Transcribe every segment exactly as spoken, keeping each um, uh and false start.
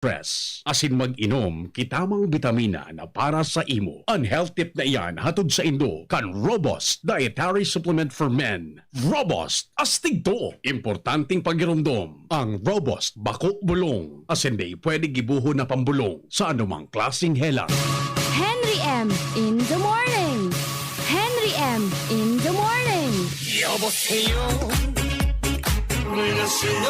Press. Asin mag-inom ki tamang bitamina na para sa imo. An health tip na iyan hatod saindo kan Robust Dietary Supplement for Men. Robust, astig to! Importanteng pagiromdom. Ang Robust bako bulong. Asin dai pwede gibohon na pambolong sa anumang klaseng hela. Henry M in the morning. Henry M in the morning. 여보세요. 안녕하세요.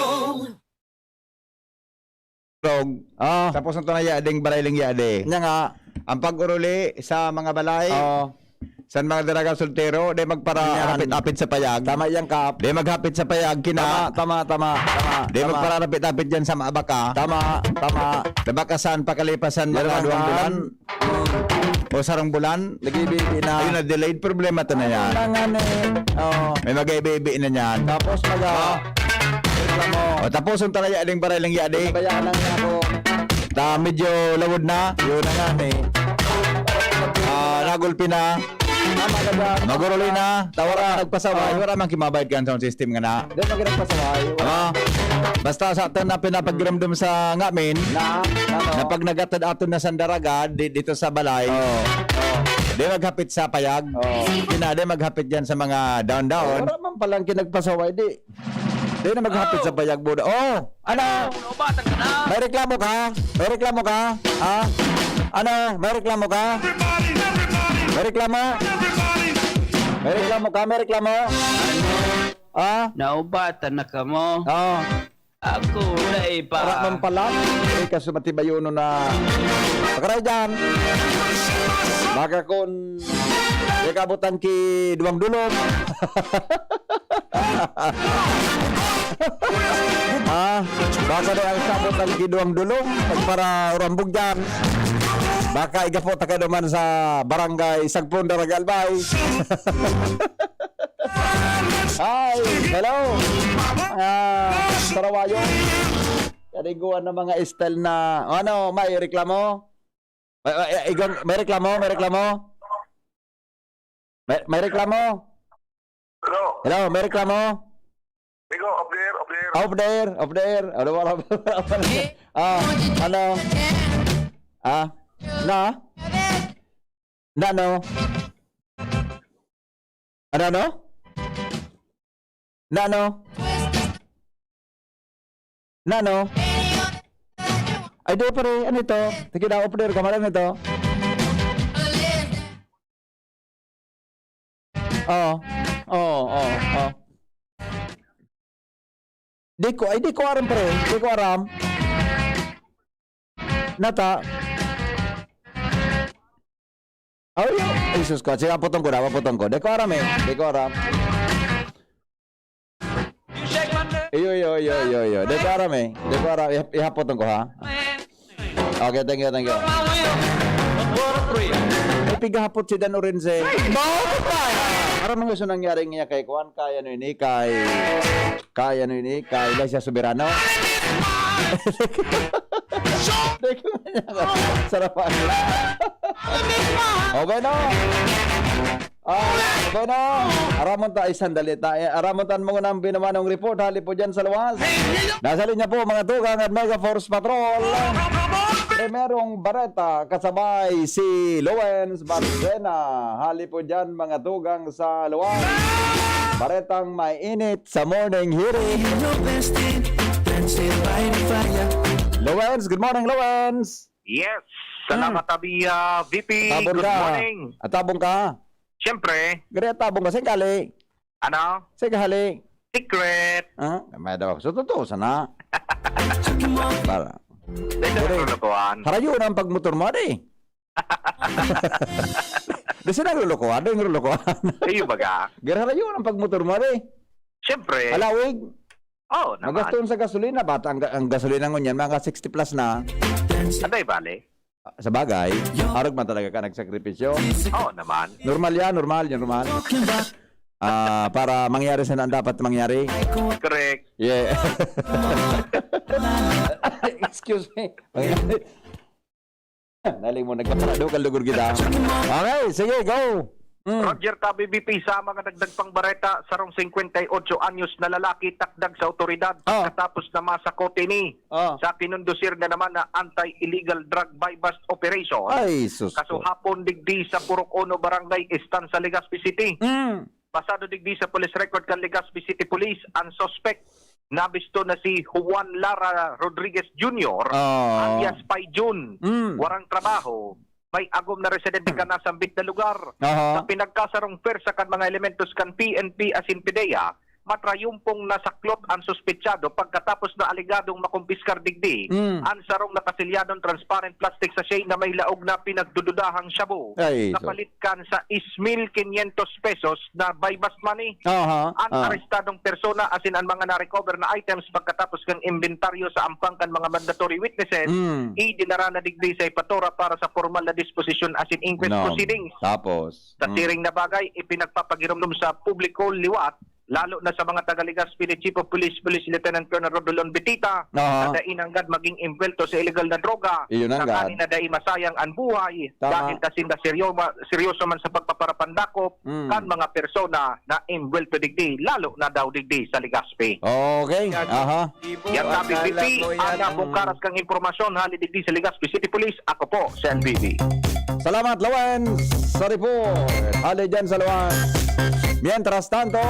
Rog. Ah. Tapos ang tunay yading baray ling yadi. Nya nga, ang pag-uruli sa mga balay, Oo. sa mga dalagang soltero, di magpara Yan. apit-apit sa payag. Tama yan, Kap. Di maghapit sa payag, kina. Tama, tama, tama, tama, Di tama. magpararapit-apit dyan sa mga baka. Tama, tama. Di ba kasan pakalipasan Yan mga ang duwang bulan? kan. O sarong bulan? Nag-iibi-ibi na. Ayun na, delayed. Problema to na yan. Ano na nga ni? Oo. May mag-iibi-ibi na yan. Tapos mag- Ah. reklamo. O, tapos ang talaya ding baray lang yadi. Nabayaan lang niya ako. Ta, medyo lawod na. Yun na nga ni. Ah, nagulpi na. Tama ka dyan. Maguruli na. Tawara. Nagpasaway. Ah. Wala mang kimabayad kan sound system nga na. Di ba ginagpasaway? Ah, basta sa aton na pinapagiramdam sa ngamin, Na, ano? na pag nagatad aton na sandaraga, di, dito sa balay, Oo. di maghapit sa payag. Oo. Di na, di maghapit dyan sa mga daon-daon. Wala man palang kinagpasaway, di. Di na maghapit Oh. sa payag, buda. Oh, ano? Naubatan ka na. May reklamo ka? May reklamo ka? Ha? Ano? May reklamo ka? Everybody, everybody, May reklamo? everybody. May reklamo ka? May reklamo? Ah? Naubatan na kamo? Oo. Ako na iba. Wala man pala. Eh, kaso matibayono na. Pakaray dyan. Baka kun ikabutan ki duwang dulong. Ah, baka na ang kabutan ki duwang dulong. Pagpara urambog dyan. Baka igapo ta ka naman sa barangay Sagpon, Daraga, Albay. Hi! Hello! Ah, Sarawayo. Kariguan ng mga style na, ano, may reklamo? May, may, may, may reklamo? May reklamo? May, may reklamo? Hello? Hello, may reklamo? Digo, off the air, off the air. Off the air, off the air. Ano, wala, wala, wala. Ah, ano? Ah? Na? Na, no? Ano, no? Na, no? Na, no? Ay, di, pare. Ano ito? Sige na, off the air ka, malang ito. Oo. Oo, oo, oo. Di ko, ay, di ko aram, pre. Di ko aram. Nata. Ay, ay, sus ko. Sige, apotong ko na, apotong ko. Di ko aram eh. Di ko aram. Iyo, iyo, iyo, iyo, iyo. Di ko aram eh. Di ko aram. Ihap-, ihapotong ko, ha? Okay, thank you, thank you. Ay, pigahapot si Dan Orense. Bakit ba? Parang mga gusto nangyari niya kay Kuan, kay ano ini, kay, kay ano ini, kay Liza Soberano. Sarap. Okay, no? Ah, bueno, aramon ta, ay, sandali ta. Eh, aramon ta muna ang binamanong report, hali po dyan sa luwas. Nasa linya po, mga tugang at Mega Force Patrol. Primerong bareta, kasabay si Lowens Barcena. Hali po dyan, mga tugang sa luwas. Baretang mainit sa morning hearing. Lowens, good morning, Lowens. Yes. Salamat, Hmm. Abi, ah, V P. Tabon Good ka. morning. Atabon ka. Siyempre. Gari atabon ka. Saan ka hali? Ano? Saan ka hali? Secret. Ah, may daw. So, totoo sana. Para. Dahil Gari. sa kalokohan. Harayo na ang pagmotor mo, adi. Di sila naglulukuhan, di naglulukuhan. Iyo baga. Gari, harayo na ang pagmotor mo, adi. Siyempre. Alawig. Oo naman. Magastos sa gasolina, bata ang, ang gasolina ngunyan, mga sixty plus na. Anday bale. Sa bagay, arog man talaga ka nagsakripisyo. Oo naman. Normal yan, normal yan, normal. Ah, para mangyari sana ang dapat mangyari. Correct. Yeah. Excuse me. Naling mo, nagpaparado ka, lugod kita. Okay, sige, go. Mm. Roger Tabi, B P, sa mga dagdag pang bareta, sarong singkwenta y otso anyos na lalaki takdag sa awtoridad Oh. pagkatapos na masakot ini Oh. sa kinundusir na naman na anti-illegal drug buy-bust operation. Ay, sus po. Kasuhapon digdi sa Purok Uno, Barangay Estancia, Legazpi City. Mm. Basado digdi sa police record kan Legazpi City Police, ang suspect nabisto na si Juan Lara Rodriguez Junior, Ah. alias Pay Jun, Mm. warang trabaho, may agom na residente kan nasambit na lugar. Aha. Sa pinagkasarong pwersa kan mga elementos kan P N P asin PDEA, matrayumpong nasaklot ang suspetsado pagkatapos na alegadong makumpiskar digdi Mm. ang sarong nakasilyadong transparent plastic sachet na may laog na pinagdududahang shabu Ay, na so- palit kan sa mil quinientos pesos na buy-bust money. Aha, Ang ah. arestadong persona asin ang mga na-recover na items pagkatapos kan imbentaryo sa ampang kan mga mandatory witnesses, Mm. idinara na digdi sa Ipatora para sa formal na disposition asin inquest No. proceedings. Tapos? Sa Mm. siring na bagay, ipinagpapagiromdom sa publiko liwat, lalo na sa mga taga Legazpi ni Chief of Police, Police Lieutenant Colonel Rodolon Betita, Aha. na dai nanggad maging imbuwelto sa illegal na droga, Iyo nanggad. tanganing na dai masayang an buhay Tama. dahil ta sinda seryo-, seryoso man sa pagpaparapandakop Mm. kan mga persona na imbuwelto digdi, lalo na daw digdi sa Legazpi. Okay. Aha. Yan Akala tabi, B P, mo yan. ang napungkaras kang impormasyon hali digdi sa Legazpi City Police. Ako po, si N B B. Salamat, Lawen, sa report. Hali dyan sa Lawen. Mientras tanto,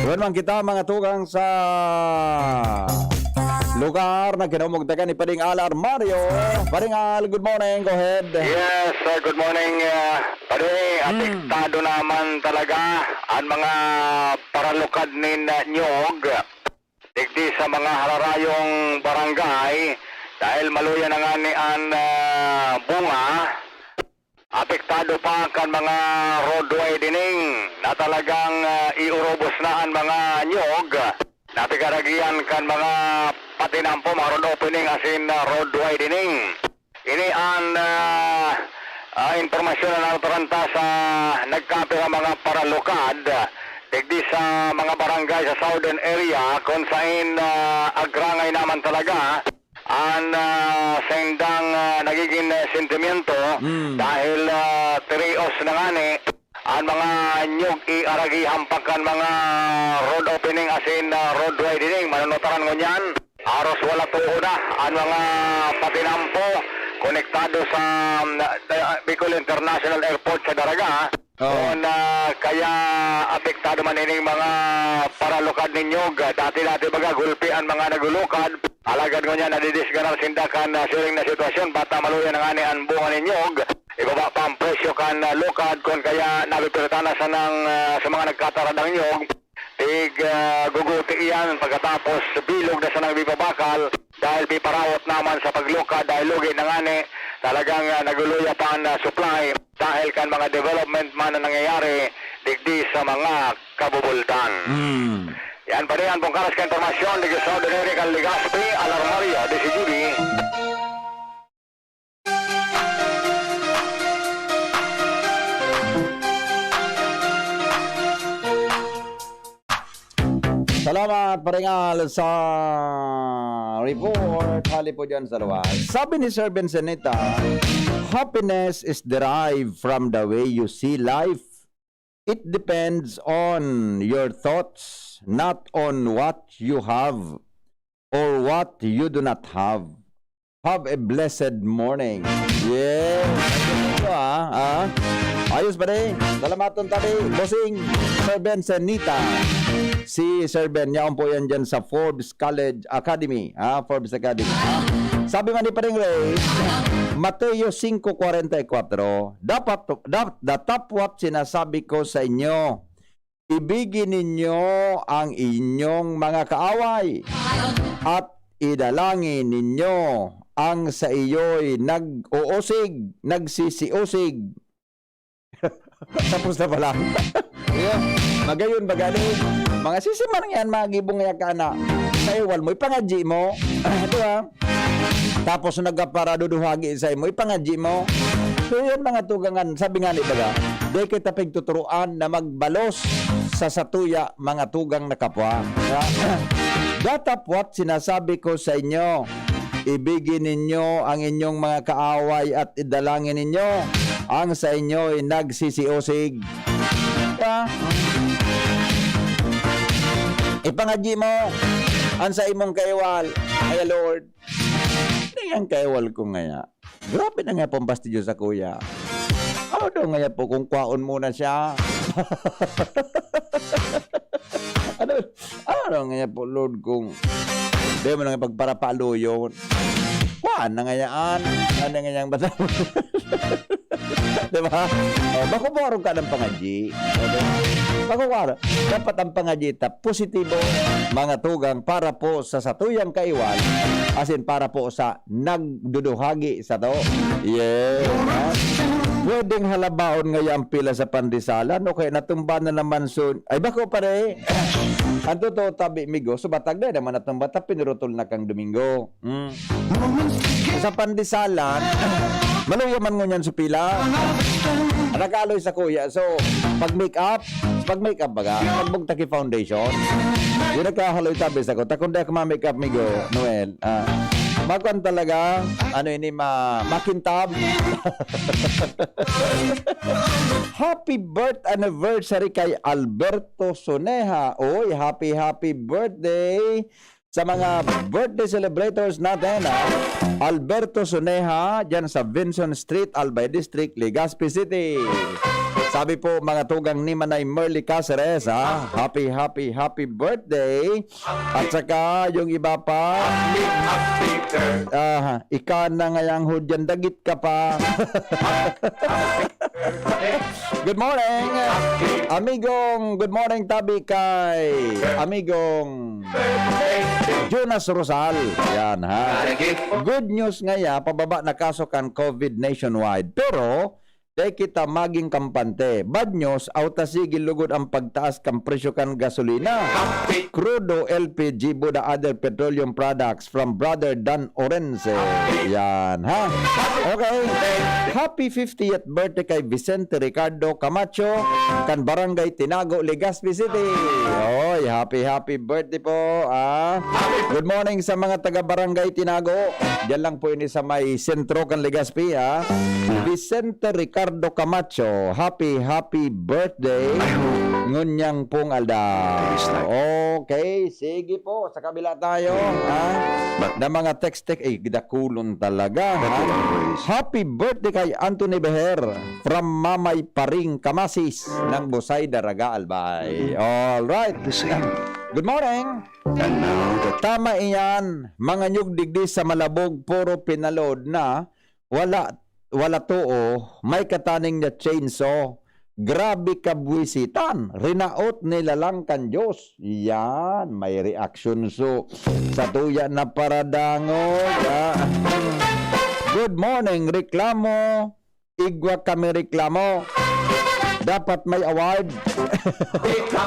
duman man kita, mga tugang, sa lugar na kinaumugtakan ni Pading Al Armario. Pading Al, good morning. Go ahead. Yes, uh, good morning, uh, Padi. Hmm. Apektado naman talaga ang mga paralukad nin, uh, niyog digdi sa mga hararayong barangay dahil maluya na ngani an, ah, bunga. Apektado pa kan mga road widening na talagang, ah, iurubos na an mga niyog. Napigaragian kan mga patinampo, mga road opening asin, ah, road widening. Ini an, ah, ah, impormasyon na natuturan ta sa nagkapira mga paralukad digdi sa mga barangay sa southern area, kun sain, ah, agrangay naman talaga an, ah, saindang, ah, nagigin, ah, sentimiento Mm. dahil, ah, tirios na ngani an mga nyog iaragihan pa kan mga road opening asin, ah, road widening. Manunutaran ngunyan, aros wala tuod na an mga patinampo konektado sa, um, uh, Bicol International Airport sa Daraga. Oo. Kun, ah, kaya apektado man ining mga paralukad nin nyog. Dati-dati baga gulpi an mga naglulukad. Alagad ngunyan nadidisganar sinda kan, ah, siring na sitwasyon. Bata maluya na ngani an bunga nin nyog. Ibaba pa ang presyo kan, ah, lukad kun kaya nabibirta na sanang, ah, sa mga nagkataradang nyog. Tig, ah, guguti iyan pagkatapos bilog na sanang bibabakal dahil piparawot naman sa paglukad dahil lugi na ngani talagang, ah, nagluluya pa ang, ah, supply dahil kan mga development man na nangyayari digdi sa mga kabubultan. Mm. Yan pa rin ang pungkaras ka impormasyon digdi sa Ordinary kan Legazpi, Alarmario, D C G B. Salamat, paringal, sa report. Hali po dyan sa luwas. Sabi ni Sir Bencenita, "Happiness is derived from the way you see life. It depends on your thoughts, not on what you have or what you do not have. Have a blessed morning." Yeah. Ito, ah, ah. Ayos pa rin. Salamaton tabi, bossing. Sir Ben Senita. Si Sir Ben, yaon po yan dyan sa Forbes College Academy. Ah, Forbes Academy. Ah. Sabi man ni Paring Ray, Mateo singko kwarenta y kwatro, dapat, dap-, datapwat sinasabi ko sa inyo, ibigin ninyo ang inyong mga kaaway, at idalangin ninyo ang sa iyo'y nag-uusig, nagsisiusig. Tapos na pala. Yeah. Magayon ba gani? Mga sisiman yan, mga gibong ya ka na. Sa iwal mo, ipangadji mo. Di ba? Tapos nagkaparaduduhagi sa imo, ipangadji mo. So, yan, mga tugangan. Sabi nga ni baga, di kita pagtuturuan na magbalos sa satuya, mga tugang na kapwa. Di ba? Datapwat sinasabi ko sa inyo, ibigin ninyo ang inyong mga kaaway at idalangin ninyo ang sa inyo'y nagsisiosig. Diba? Ipangadyi mo ang sa imong kaiwal. Ay, Lord, ini ang kaiwal ko ngaya. Grabe na nga po ang pastidyo sa kuya. Ano daw ngaya po kung kwaon mo na siya? Ano, ano daw ngaya po, Lord, kung di mo na nga pagparapaluyon? Kuan na ngayaan. Ano ngayang bata? Diba? O, bako po aron ka ng pangadyi. O, diba? Bako po aron. Dapat ang pangadyi ta positibo, mga tugang, para po sa satuyang kaiwal, asin para po sa nagduduhagi sato. Yes. Ha? Pwedeng halabaon ngaya ang pila sa pandesalan o kaya natumba na naman sun-, ay, bako pare. Ang totoo, tabi, migo, so batag na naman natumba, ta pinurutol na kang Domingo. Mm. Sa pandesalan, maluya man ngunyan sa pila. Nag-aaloy sa kuya. So, pag make up, pag make up baga, pag bugtaki foundation, yung nagkahaloy tabi sa ko, takon di ako ma-make up, migo, Noel. Ah, makuan talaga, ano ini, ma-, makintab. Happy birth anniversary kay Alberto Soneha. Oy, happy, happy birthday sa mga birthday celebrators natin, ha? Alberto Soneha, dyan sa Vinson Street, Albay District, Legazpi City. Sabi po, mga tugang ni Manay Merly Caceres, ha? Happy, happy, happy birthday. At saka, yung iba pa, ah, ika na ngayang hudyan, dagit ka pa. Good morning, amigong. Good morning, tabi kay amigong Jonas Rosal. Yan, ha. Good news ngaya, pababa na kaso kan COVID nationwide. Pero, di kita maging kampante. Bad news, aw ta sige lugod ang pagtaas kan presyo kan gasolina, krudo, L P G, buda other petroleum products from Brother Dan Orense. Yan, ha? Okay. Happy fiftieth birthday kay Vicente Ricardo Camacho, kan Barangay Tinago, Legazpi City. Oy, happy, happy birthday po, ah. Good morning sa mga taga Barangay Tinago. Diyan lang po ini sa may sentro kan Legazpi, ah. Vicente Ricardo Camacho, happy, happy birthday. Ay, ho. Ngunyang pong aldaw. Taste like. Okay, sige po. Sa kabila tayo, ha? Ba- Na mga text-text, eh, dakulon talaga, ha? Dakulon, boys. Happy birthday kay Anthony Beher from Mamay Paring Kamasis ng Busay, Daraga, Albay. Mm. All right. The same. Good morning. And now the Tama iyan, mga nyug digdi sa Malabog, puro pinalod na, wala, wala too, may kataning na chainsaw. Grabe kabwisitan, rinaot nila lang kan Diyos. Yan, may reaksyon so sa tuya na paradangog. Ah. Good morning, reklamo. Igwa kami reklamo. Dapat may award.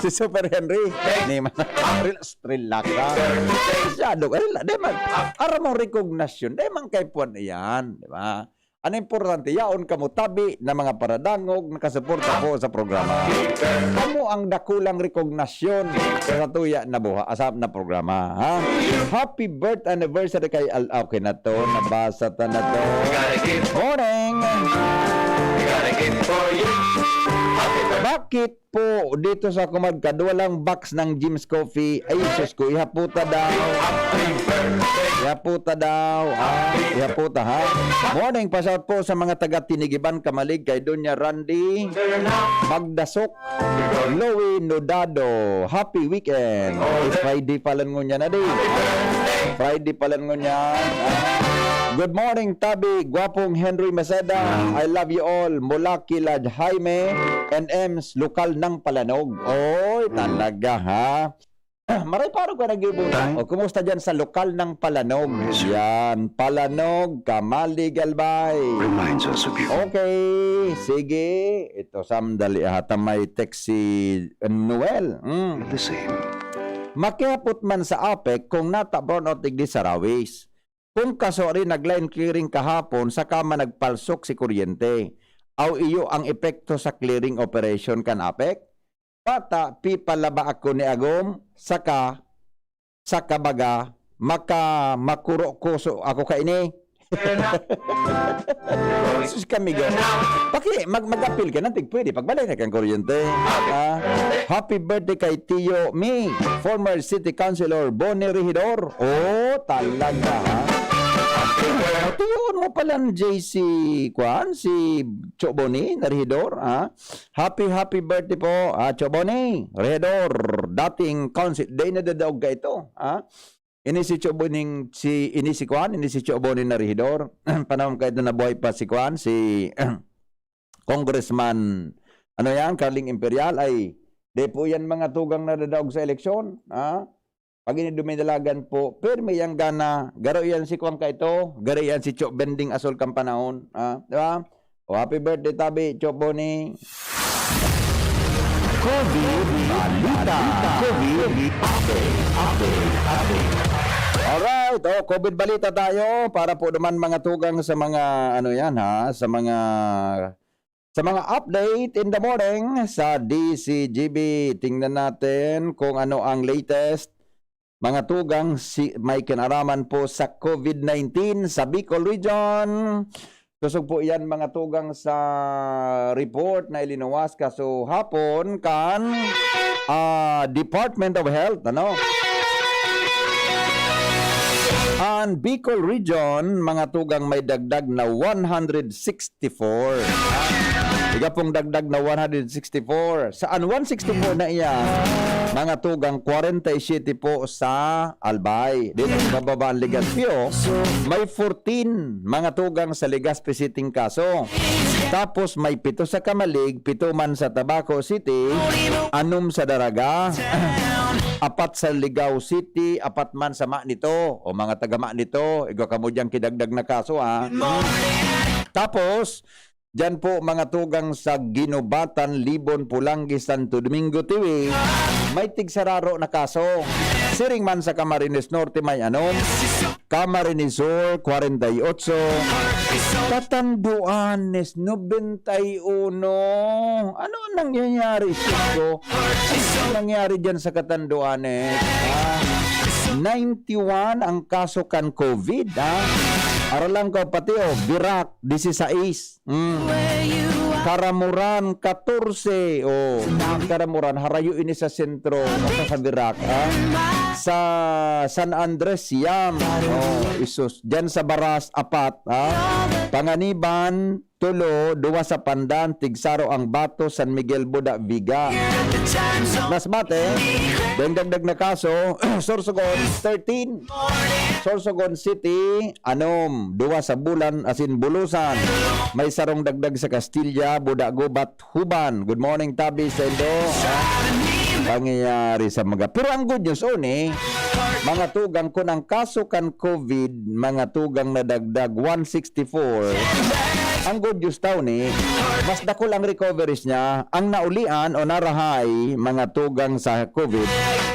Si Super Henry. Ni man, relax, relax, ha? Masyado ka, relax. Di man, aram mong rekognasyon. Di man kay puwan iyan, di ba? Ang importante, yaon kamo tabi na mga paradangog nakasuporta po sa programa. Kamo ang dakulang rekognasyon sa tuya na buha, asap na programa, ha? Happy birth anniversary kay Al-, okay na to, nabasa ta na to. Morning! Bakit po dito sa Kumadkad, walang box ng Jim's Coffee? Ay, sus ko, ihaputa daw. Ihaputa daw. Ah, ihaputa, ha? Morning, pa-shout po sa mga taga Tinigiban, Camalig, kay Doña Randy Magdasok, Louie Nodado. Happy weekend. It's Friday pa lang ngunyan, adi. Friday pa lang ngunyan. Good morning, Tabi. Gwapong Henry Maceda. I love you all. Mula kila Jaime and Ems, lokal ng Palanog. Oy, talaga, ha? Maray pa rin ka nag-iibutan. Time. O, kumusta dyan sa lokal ng Palanog? Yes, sir. Yan, Palanog, Camalig, Albay. Reminds us of you. Okay, sige. Ito, sandali, ha, ta may text si Noel. Mm. The same. Makihapot man sa APEC kung nata brownout digdi sa Rawis. Kung kasori nag-line clearing kahapon, saka man nagpalsok si kuryente. Aw iyo ang epekto sa clearing operation kan APEC? Bata, pipalaba ako ni Agom, saka, saka baga, maka-, makuro-kuso ako kaini. Sus kami, go. Paki, mag, mag-apil ka na, tig pwede. Pagbalik na kang kuryente. Ah, happy birthday kay Tiyo Mi, former city councilor Bonnie Regidor. Oh, talaga, ha? Tiyoon mo pala ni J C, kwan, si Cho Bonnie, na Regidor, ha? Happy, happy birthday po, ah, Cho Bonnie, Regidor, dating council, day na dadaog ka ito, ha? Ini si Cho Boning, si, ini si kuan, ini si Cho Boning na rehedor. Panahon kayo na nabuhay pa si kuan, si Congressman, ano yan, Carling Imperial, ay, di po yan mga tugang na dadaog sa eleksyon. Ha? Pag ini duminalagan po, pirmi yang gana, garo yan si kuan ka ito, garo yan si Cho Bending Asol kang panahon. Ha? Di ba? O, happy birthday, tabi, Chop Boni. COVID Balita. COVID Update. Update. Update. Alright, oh, COVID balita tayo para po naman mga tugang sa mga ano yan ha, sa mga sa mga update in the morning sa D C G B. Tingnan natin kung ano ang latest. Mga tugang, si, may kinaraman po sa COVID nineteen sa Bicol Region. Kusog po iyan, mga tugang, sa report na ilinuwas kaso hapon kan, ah, Department of Health, ano? Ang Bicol Region, mga tugang, may dagdag na one hundred sixty-four. Iga pong dagdag na one hundred sixty-four. Sa an one sixty-four na iyan, mga tugang, kwarenta y siyete po sa Albay. Dito sa bababa ang Legazpi, oh. May fourteen mga tugang sa Legazpi City kaso. Tapos may pito sa Camalig, pito man sa Tabaco City, anom sa Daraga, apat sa Ligao City, apat man sa Manito. O mga taga Manito, igwa kamo diyang kidagdag na kaso, ha? Tapos, diyan po, mga tugang sa Guinobatan, Libon, Polangui, Santo Domingo, Tiwi, may tigsararo na kaso. Siring man sa Camarines Norte, may anom. Camarines Sur, kwarenta y ocho. Catanduanes, nobenta y uno. Ano ang nangyayari, Chico? Ano ang nangyayari dyan sa Catanduanes? Ah, ninety-one ang kaso kan COVID, ha? Aralang ko pati, oh, Virac, disisais. Mm. Caramoran, katorse. Oh, ang Caramoran, harayo ini sa sentro, sa, sa Virac, ha? Sa San Andres, siyam. Oh, isus. Diyan sa Baras, apat, ha? Panganiban, tulo, duwa sa Pandan, tigsaro ang Bato, San Miguel, Buda, Viga. Masbate, deng dagdag na kaso, Sorsogon, thirteen. Sorsogon City, anom, duwa sa Bulan, asin Bulusan. May sarong dagdag sa Castilla, Buda, Gubat, Huban. Good morning, tabi sa Indo. Pangyayari sa mga, pero ang good news, oni, mga tugang, kun ang kaso kan COVID, mga tugang, nadagdag one sixty-four. Ang good news daw ni, mas dakul ang recoveries niya. Ang naulian o narahay, mga tugang sa COVID,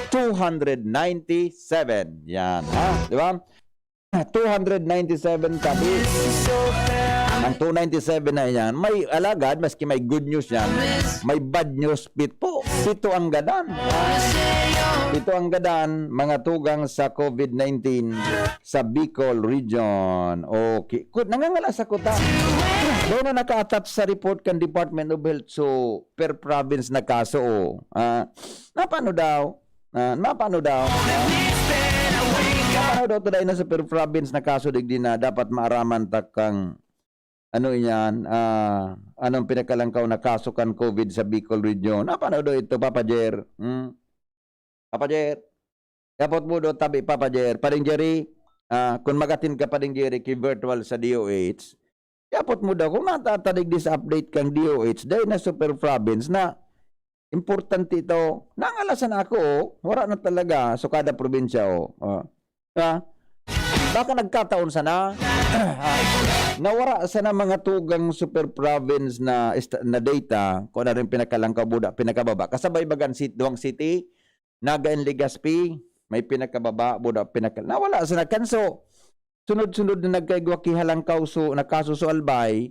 two hundred ninety-seven. Yan, ha? Di ba? Two hundred ninety-seven tabi. Ang two ninety-seven na yan, may alagad, maski may good news yan, may bad news, pito. Pito ang gadan. Pito ang gadan, mga tugang sa COVID nineteen sa Bicol Region. Okay. Ku-, nangangala sa kuta. Doon na naka-attach sa report kan Department of Health, so per province na kaso. Oh. Ah, na paano daw? Ah, mapano daw? Mapano daw today na sa per province na kaso digdi na dapat maaraman ta kang ano iyan, ah, anong pinakalangkaw na kaso kan COVID sa Bicol Region? Mapano daw ito, Papa Jer? Hmm? Papa Jer? Yapot mo do tabi, Papa Jer. Paring Jerry, ah, kung magatin ka, Paring Jerry, ki virtual sa D O H, yapot mo daw kung natatadig di sa update kang D O H, dahil na super province na importante ito. Nangalasan ako, oh. Wala na talaga. So, kada probinsya, oh. Oh. Ha? Baka nagkataon sana na wala sana mga tugang super province na, esta-, na data, kung ano rin pinakalangkaw, buda, pinakababa. Kasabay bagan si Duang City, Naga and Legazpi, may pinakababa, buda, pinaka-, nawala sana. Kanso, sunod-sunod na nagkaigwa ki Halangkaw, so, nakaso so Albay,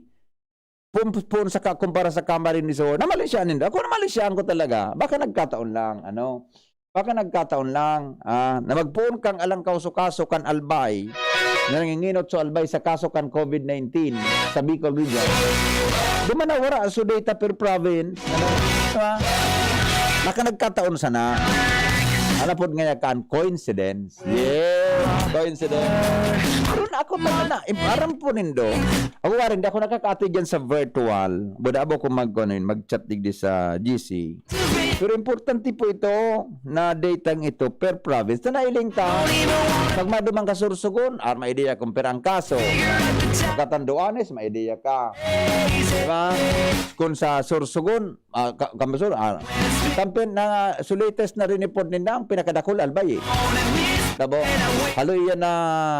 pun, pun sa ka, kumpara sa Camarines Sur, namalisyahan ninda. Ako, namalisyahan ko talaga. Baka nagkataon lang, ano? Baka nagkataon lang, ah, na magpoon kang Alangkaw so kaso kan Albay. na nanginginot sa albay sa kaso kan COVID nineteen sa Bicol Region. Di man nawara so data per province. Ano? Diba? Naka nagkataon sana. Ano po nga kan coincidence? Yeah, coincidence. Pero na ako pa na, im- aram po nindo. Ako nga rin, di ako nakakaati dyan sa virtual. Buda abo ko mag, ano yun, mag-chat digdi sa G C. Pero importante po ito na datang ito per province. Na nailing ta, pag maduman ka Sorsogon, ar may ideya kung pira ang kaso. Sa Catanduanes, may ideya ka. Diba? Kung sa Sorsogon, ah, ka, Camisur, ah, tampen na, so latest na rinipod ninda, ang pinakadakul, albay eh. Tabo, haloy yan na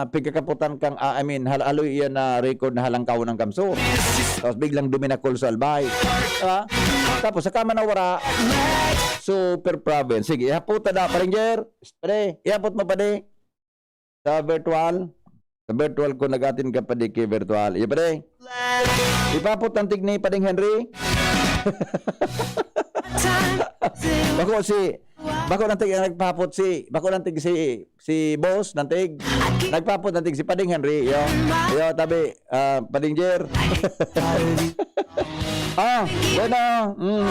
pigkakaputan kang, ah, I mean, hal- haloy yan na record na halangkaw ng Kamso. Tapos biglang duminakol sa albay. Diba? Tapos, saka man nawara, super province. Sige, ihaputa na, Paring Jer. Pare, ihapot mo, pare. Sa virtual. Sa virtual ko nag-atin ka, pare, kay virtual. Iya, pare. Ipapot ang tig ni Pading Henry. Bako si, bako ng tig ang nagpapot si, bako ng tig si, si boss ng tig. Nagpapot ng tig si Pading Henry. Yo, yo, tabi, ah, Pading Jer. Ah, bueno. Mm.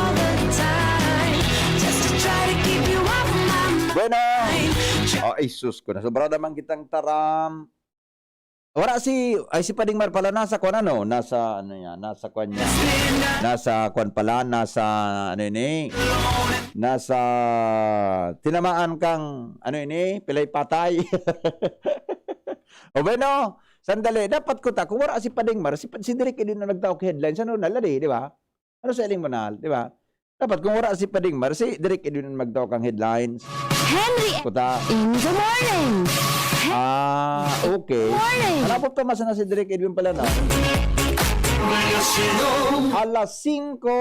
Bueno. Oh, ay, sus ko na. Sobra naman kitang taram. Wala si, ay, si Pading Mar pala, nasa kwan, ano, nasa, ano yan, nasa kwan niya. Nasa kwan pala, nasa, ano ini, nasa tinamaan kang, ano ini, pilay patay. O bueno, sandali, dapat ko ta, kung wala si Pading Mar, si, si Direk Edwin ang nagtao kay headlines, ano, nalari, di ba? Ano sa iling manal, di ba? Dapat kung wala si Pading Mar, si Direk Edwin ang magtao kang headlines. Henry Kuta. In the morning. Ah, okay. Morning. Hanapot pa mas na si Direk Edwin pala, no? Alas singko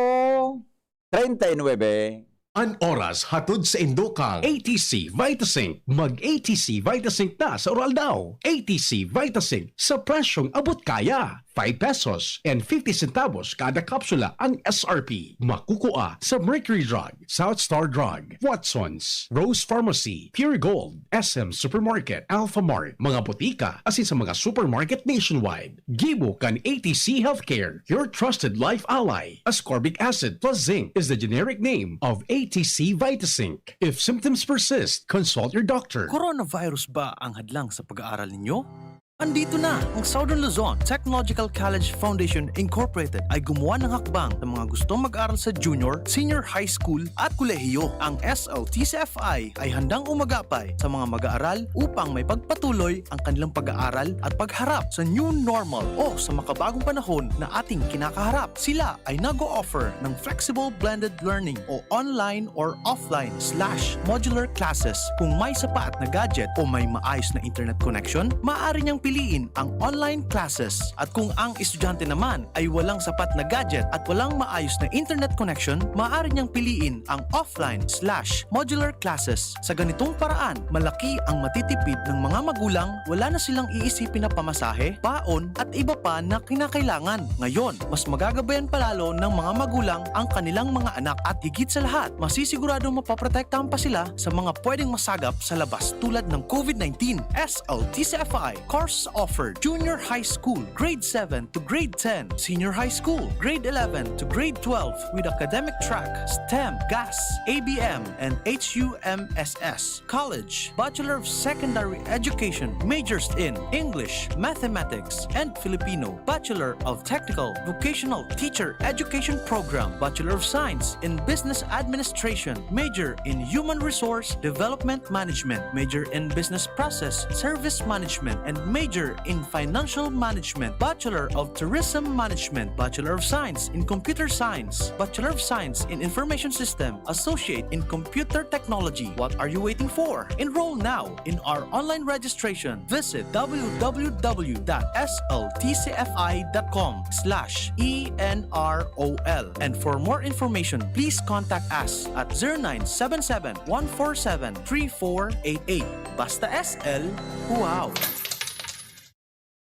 treinta y nuebe. An oras hatod sa indo kang A T C Vitasync. Mag A T C Vitasync na sa oral daw. A T C Vitasync sa presyong abot kaya. Five pesos and fifty centavos kada kapsula ang S R P. Makukua sa Mercury Drug, South Star Drug, Watson's, Rose Pharmacy, Pure Gold, S M Supermarket, Alpha Mart, mga botika, asin sa mga supermarket nationwide. Gibo kan A T C Healthcare, your trusted life ally. Ascorbic acid plus zinc is the generic name of A T C Vitasync. If symptoms persist, consult your doctor. Coronavirus ba ang hadlang sa pag-aaral ninyo? Andito na! Ang Southern Luzon Technological College Foundation Incorporated ay gumawa ng hakbang sa mga gustong mag-aral sa junior, senior high school at kolehiyo. Ang S L T C F I ay handang umagapay sa mga mag-aaral upang may pagpatuloy ang kanilang pag-aaral at pagharap sa new normal o sa makabagong panahon na ating kinakaharap. Sila ay nag-o-offer ng flexible blended learning o online or offline slash modular classes. Kung may sapat na gadget o may maayos na internet connection, maaari niyang piliin ang online classes. At kung ang estudyante naman ay walang sapat na gadget at walang maayos na internet connection, maaari niyang piliin ang offline slash modular classes. Sa ganitong paraan, malaki ang matitipid ng mga magulang, wala na silang iisipin na pamasahe, baon, at iba pa na kinakailangan. Ngayon, mas magagabayan palalo ng mga magulang ang kanilang mga anak at higit sa lahat, masisiguradong mapoprotektahan pa sila sa mga pwedeng masagap sa labas tulad ng COVID nineteen. S L T C F I, course offered, Junior High School, Grade seven to Grade ten, Senior High School, Grade eleven to Grade twelve, with academic track, STEM, GAS, A B M, and H U M S S. College, Bachelor of Secondary Education, majors in English, Mathematics, and Filipino, Bachelor of Technical Vocational Teacher Education Program, Bachelor of Science in Business Administration, major in Human Resource Development Management, major in Business Process Service Management, and major in Financial Management, Bachelor of Tourism Management, Bachelor of Science in Computer Science, Bachelor of Science in Information System, Associate in Computer Technology. What are you waiting for? Enroll now in our online registration. Visit W W W dot S L T C F I dot com slash E N R O L. And for more information, please contact us at zero nine seven seven, one four seven, three four eight eight. Basta S L, wow!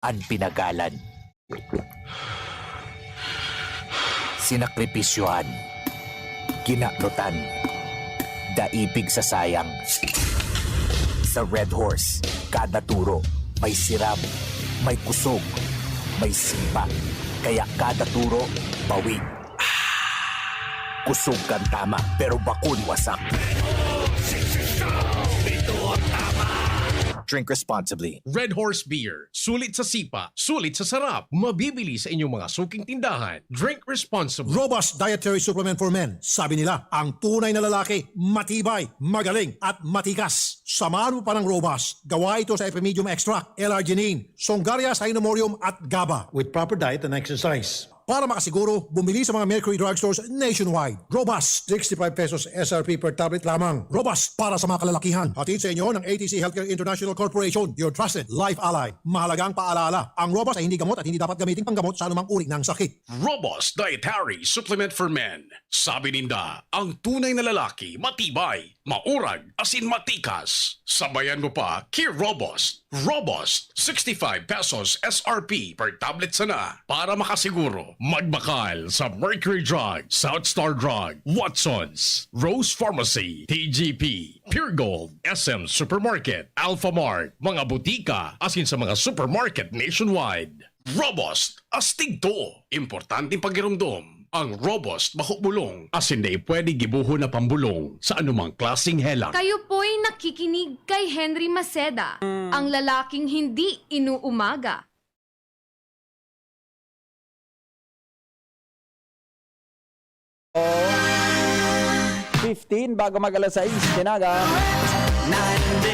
An pinagalan. Sinakripisyohan. Kinanutan. Daipig sa sayang. Sa Red Horse, kada turo may siram. May kusog, may sipa, kaya kada turo, bawig. Kusog kan tama, pero bakun wasak. Drink responsibly. Red Horse Beer. Sulit sa sipa, sulit sa sarap. Mabibili sa inyong mga suking tindahan. Drink responsibly. Robust Dietary Supplement for Men. Sabi nila, ang tunay na lalaki, matibay, magaling, at matikas. Samahan mo pa ng Robust. Gawa ito sa Epimedium Extract, L-arginine, Songaria Cynomorium, at GABA. With proper diet and exercise. Para makasiguro, bumili sa mga Mercury Drugstores nationwide. Robust, sixty-five pesos S R P per tablet lamang. Robust para sa mga kalalakihan. Hatid sa inyo ng A T C Healthcare International Corporation, your trusted life ally. Mahalagang paalala, ang Robust ay hindi gamot at hindi dapat gamitin panggamot sa anumang uri ng sakit. Robust Dietary Supplement for Men. Sabi ninda, ang tunay na lalaki, matibay, maurag, asin matikas. Sabayan mo pa, ki Robust. Robust, sixty-five pesos S R P per tablet sana. Para makasiguro, magbakal sa Mercury Drug, South Star Drug, Watsons, Rose Pharmacy, T G P, Pure Gold, S M Supermarket, Alphamart, mga butika, asin sa mga supermarket nationwide. Robust, astig to. Importanteng pagiromdom. Ang Robust, bako bulong, asin dai pwede gibohon na pambulong sa anumang klaseng helang. Kayo po'y nakikinig kay Henry Maceda, ang lalaking hindi inuumaga. Fifteen, bago mag alas sais, tinaga.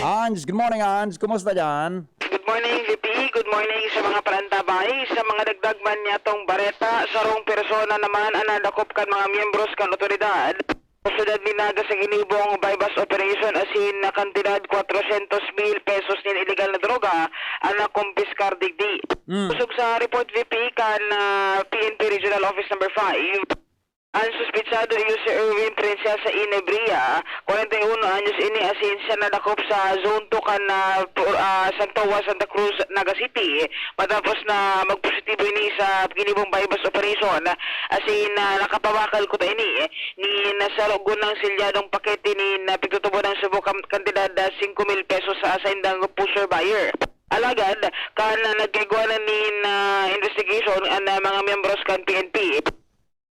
Ange, good morning, Ange. Kumusta dyan? Good morning, V P. Good morning sa mga parantabay. Sa mga dagdag man niyatong bareta, sarong persona naman ang nadakop kan mga miyembros kan otoridad sa syudad ni Naga sa ginibong buy-bust operation, asin na kantidad kwatrosyentos mil pesos nin iligal na droga ang nakumpiskar digdi. Mm. Kusog sa report, V P, kan, ah, P N P Regional Office Number Five, ang suspetsado iyo si Erwin Princesa Inebria, kwarenta y uno anyos ini, asin siya nadakop sa Zone two kan, ah, Pu-, ah, Santoa, Santa Cruz, Naga City, matapos na magpositibo ini sa ginibong buy-bust operation, asin, ah, nakapabakal kuta ini nin saro gunang selyadong pakete nin, ah, pigtutubo nin subo kan kantidad na singko mil pesos sa saindang pusher buyer. Alagad, kan, ah, nagkaigwa na nin, ah, investigation an, ah, mga miyembros kan P N P,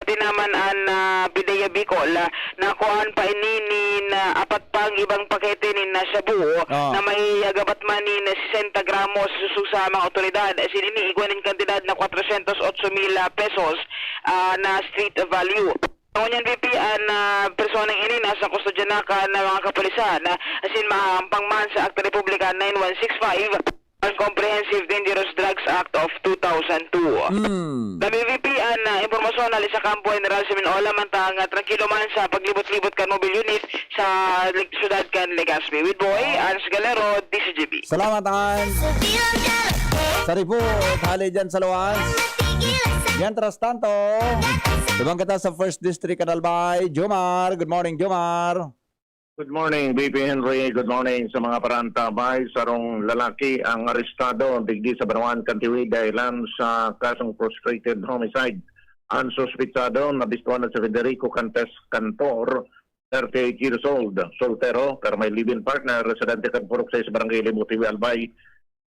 pati naman an, ah, PDEA Bicol, ah, nakuhaan pa ini nin, ah, apat pang ibang pakete nin, ah, shabu Ah. na may, ah, gabat man nin sesenta gramos. Susu sa mga otoridad, asin ini igwa nin kantidad na kwatrosyentos otso mil, ah, pesos, ah, na street value. Ngunyan, V P, an, ah, personang ini nasa kustodya na kan mga kapulisan, ah, asin maampang man sa Akta Republika nine one six five, an Comprehensive Dangerous Drugs Act of two thousand two. Hmm. Kami, V P, an, ah, impormasyon hali sa Kampo General Semenyo, mantang, ah, trangkilo man sa paglibot-libot kan mobile unit sa lig-, syudad kan Legazpi. With Boy, Hans Galero, D C G B. Salamat, Hans. Sa report, hali dyan sa luwas. Mientras tanto, ibang kita sa First District kan Albay. Jomar, good morning, Jomar. Good morning, V P Henry. Good morning sa mga parantabay. Sarong lalaki ang arestado digdi sa Banwaan kan Tiwi dahilan sa kasong frustrated homicide. Ang suspetsado, nabistuhan na si Federico Cantes Cantor, thirty-eight years old, soltero, pero may live-in partner, residente kan Purok sais, Barangay Limo, Tiwi, Albay.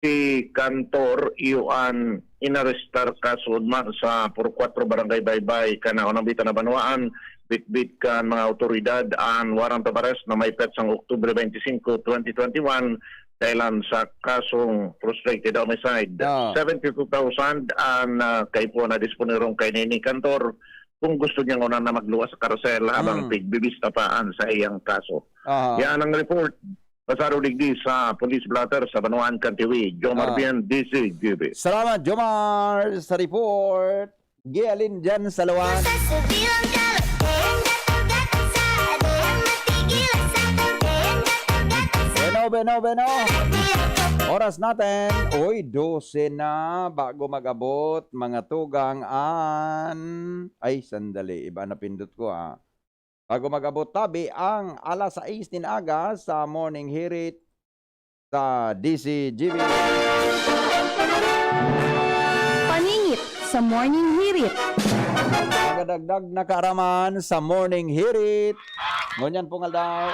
Si Cantor, iyo an inarestar kasuodma sa Purok Kuwatro, Barangay Baybay, kan naunang bitan na banwaan, bitbit kan mga awtoridad an warrant of arrest na may petsang Oktubre twenty-five, twenty twenty-one, dahilan sa kasong frustrated homicide. Ah. Seventy-two thousand an, ah, kaipuhan na disponerong kaini ni Cantor kung gusto niya nguna na magluwas sa karusel habang Mm. pigbibista pa an saiyang kaso. Aha. Yan ang report. Pasado digdi sa Police Blotter sa Banwaan kan Tiwi, Jomar Ah. Bien, D C G B. Salamat, Jomar, sa report. Gialin dyan sa Luwan. Bueno, bueno, bueno. Oras natin, uy, dose na bago mag-abot, mga tugang, an, ay, sandali, iba na pindot ko, ah. Bago mag-abot tabi ang alas sais nin aga sa Morning Hirit sa D C G B. Paningit sa Morning Hirit. Nagadagdag na kaaraman sa Morning Hirit. Ngunyan pong aldaw.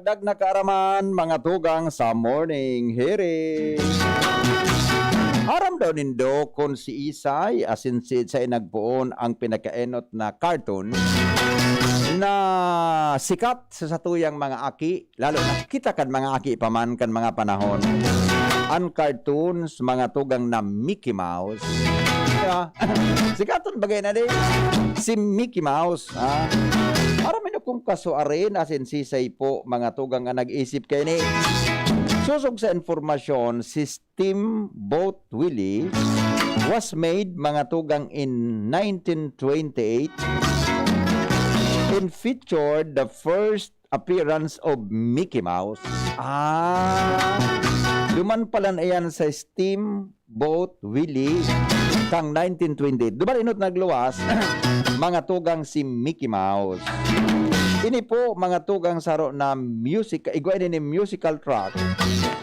Kag nakaaraman, mga tugang sa Morning Hirit. Aram daw nindo kun si Isay asin si Itsay nagpoon ang pinakaenot na cartoon na sikat sa satuyang mga aki, lalo na kita kan mga aki pa man kan mga panahon. An cartoons, mga tugang na Mickey Mouse. Diba? Sikaton bagay na din. Si Mickey Mouse, ha? Aram nindo kun kasuarin asin sisay po, mga tugang, an nag-isip kaini. Sosog sa impormasyon, si Steamboat Willie was made, mga tugang, in nineteen twenty-eight and featured the first appearance of Mickey Mouse. Ah, duman pala na iyan sa Steamboat Willie kang nineteen twenty-eight. Duman inot nagluwas, mga tugang, si Mickey Mouse. Ini po, mga tugang, saro na music, igwa ini ni musical track.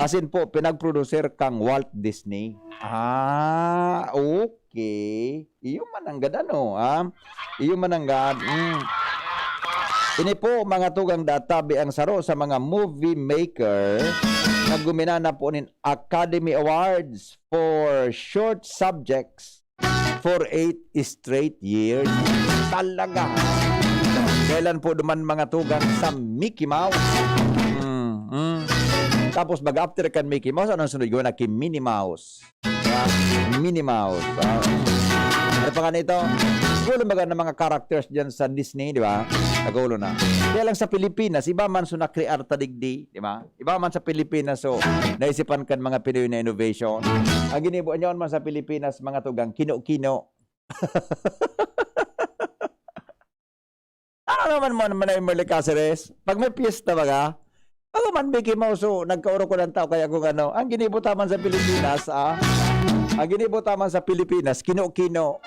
Asin po, pinagproducer kang Walt Disney. Ah, okay. Iyo man nanggad, ano, ah? Iyo man nanggad. Mm. Ini po, mga tugang, databi ang saro sa mga movie maker na guminana po nin Academy Awards for short subjects for eight straight years. Talaga. Kailan po duman, mga tugang, sa Mickey Mouse? Mm, mm. Tapos mag-after kan Mickey Mouse, anong sunod? Gawa na ki Minnie Mouse. Ah, Minnie Mouse. Ah. Ano pa nga nito? Siguro baga ng mga characters dyan sa Disney, di ba? Nagulo na. Kaya lang sa Pilipinas, iba man so nakrear ta digdi, di ba? Iba man sa Pilipinas, so naisipan kan mga Pinoy na innovation. Ang ginibo niyon man sa Pilipinas, mga tugang, kino-kino. Ano naman mo naman ay Merle Caceres? Pag may piyesta baga, ako man, Mickey Mouse, so, nagkaurok ko ng tao, kaya kung ano, ang ginibo taman sa Pilipinas, ah, ang ginibo taman sa Pilipinas, kino-kino.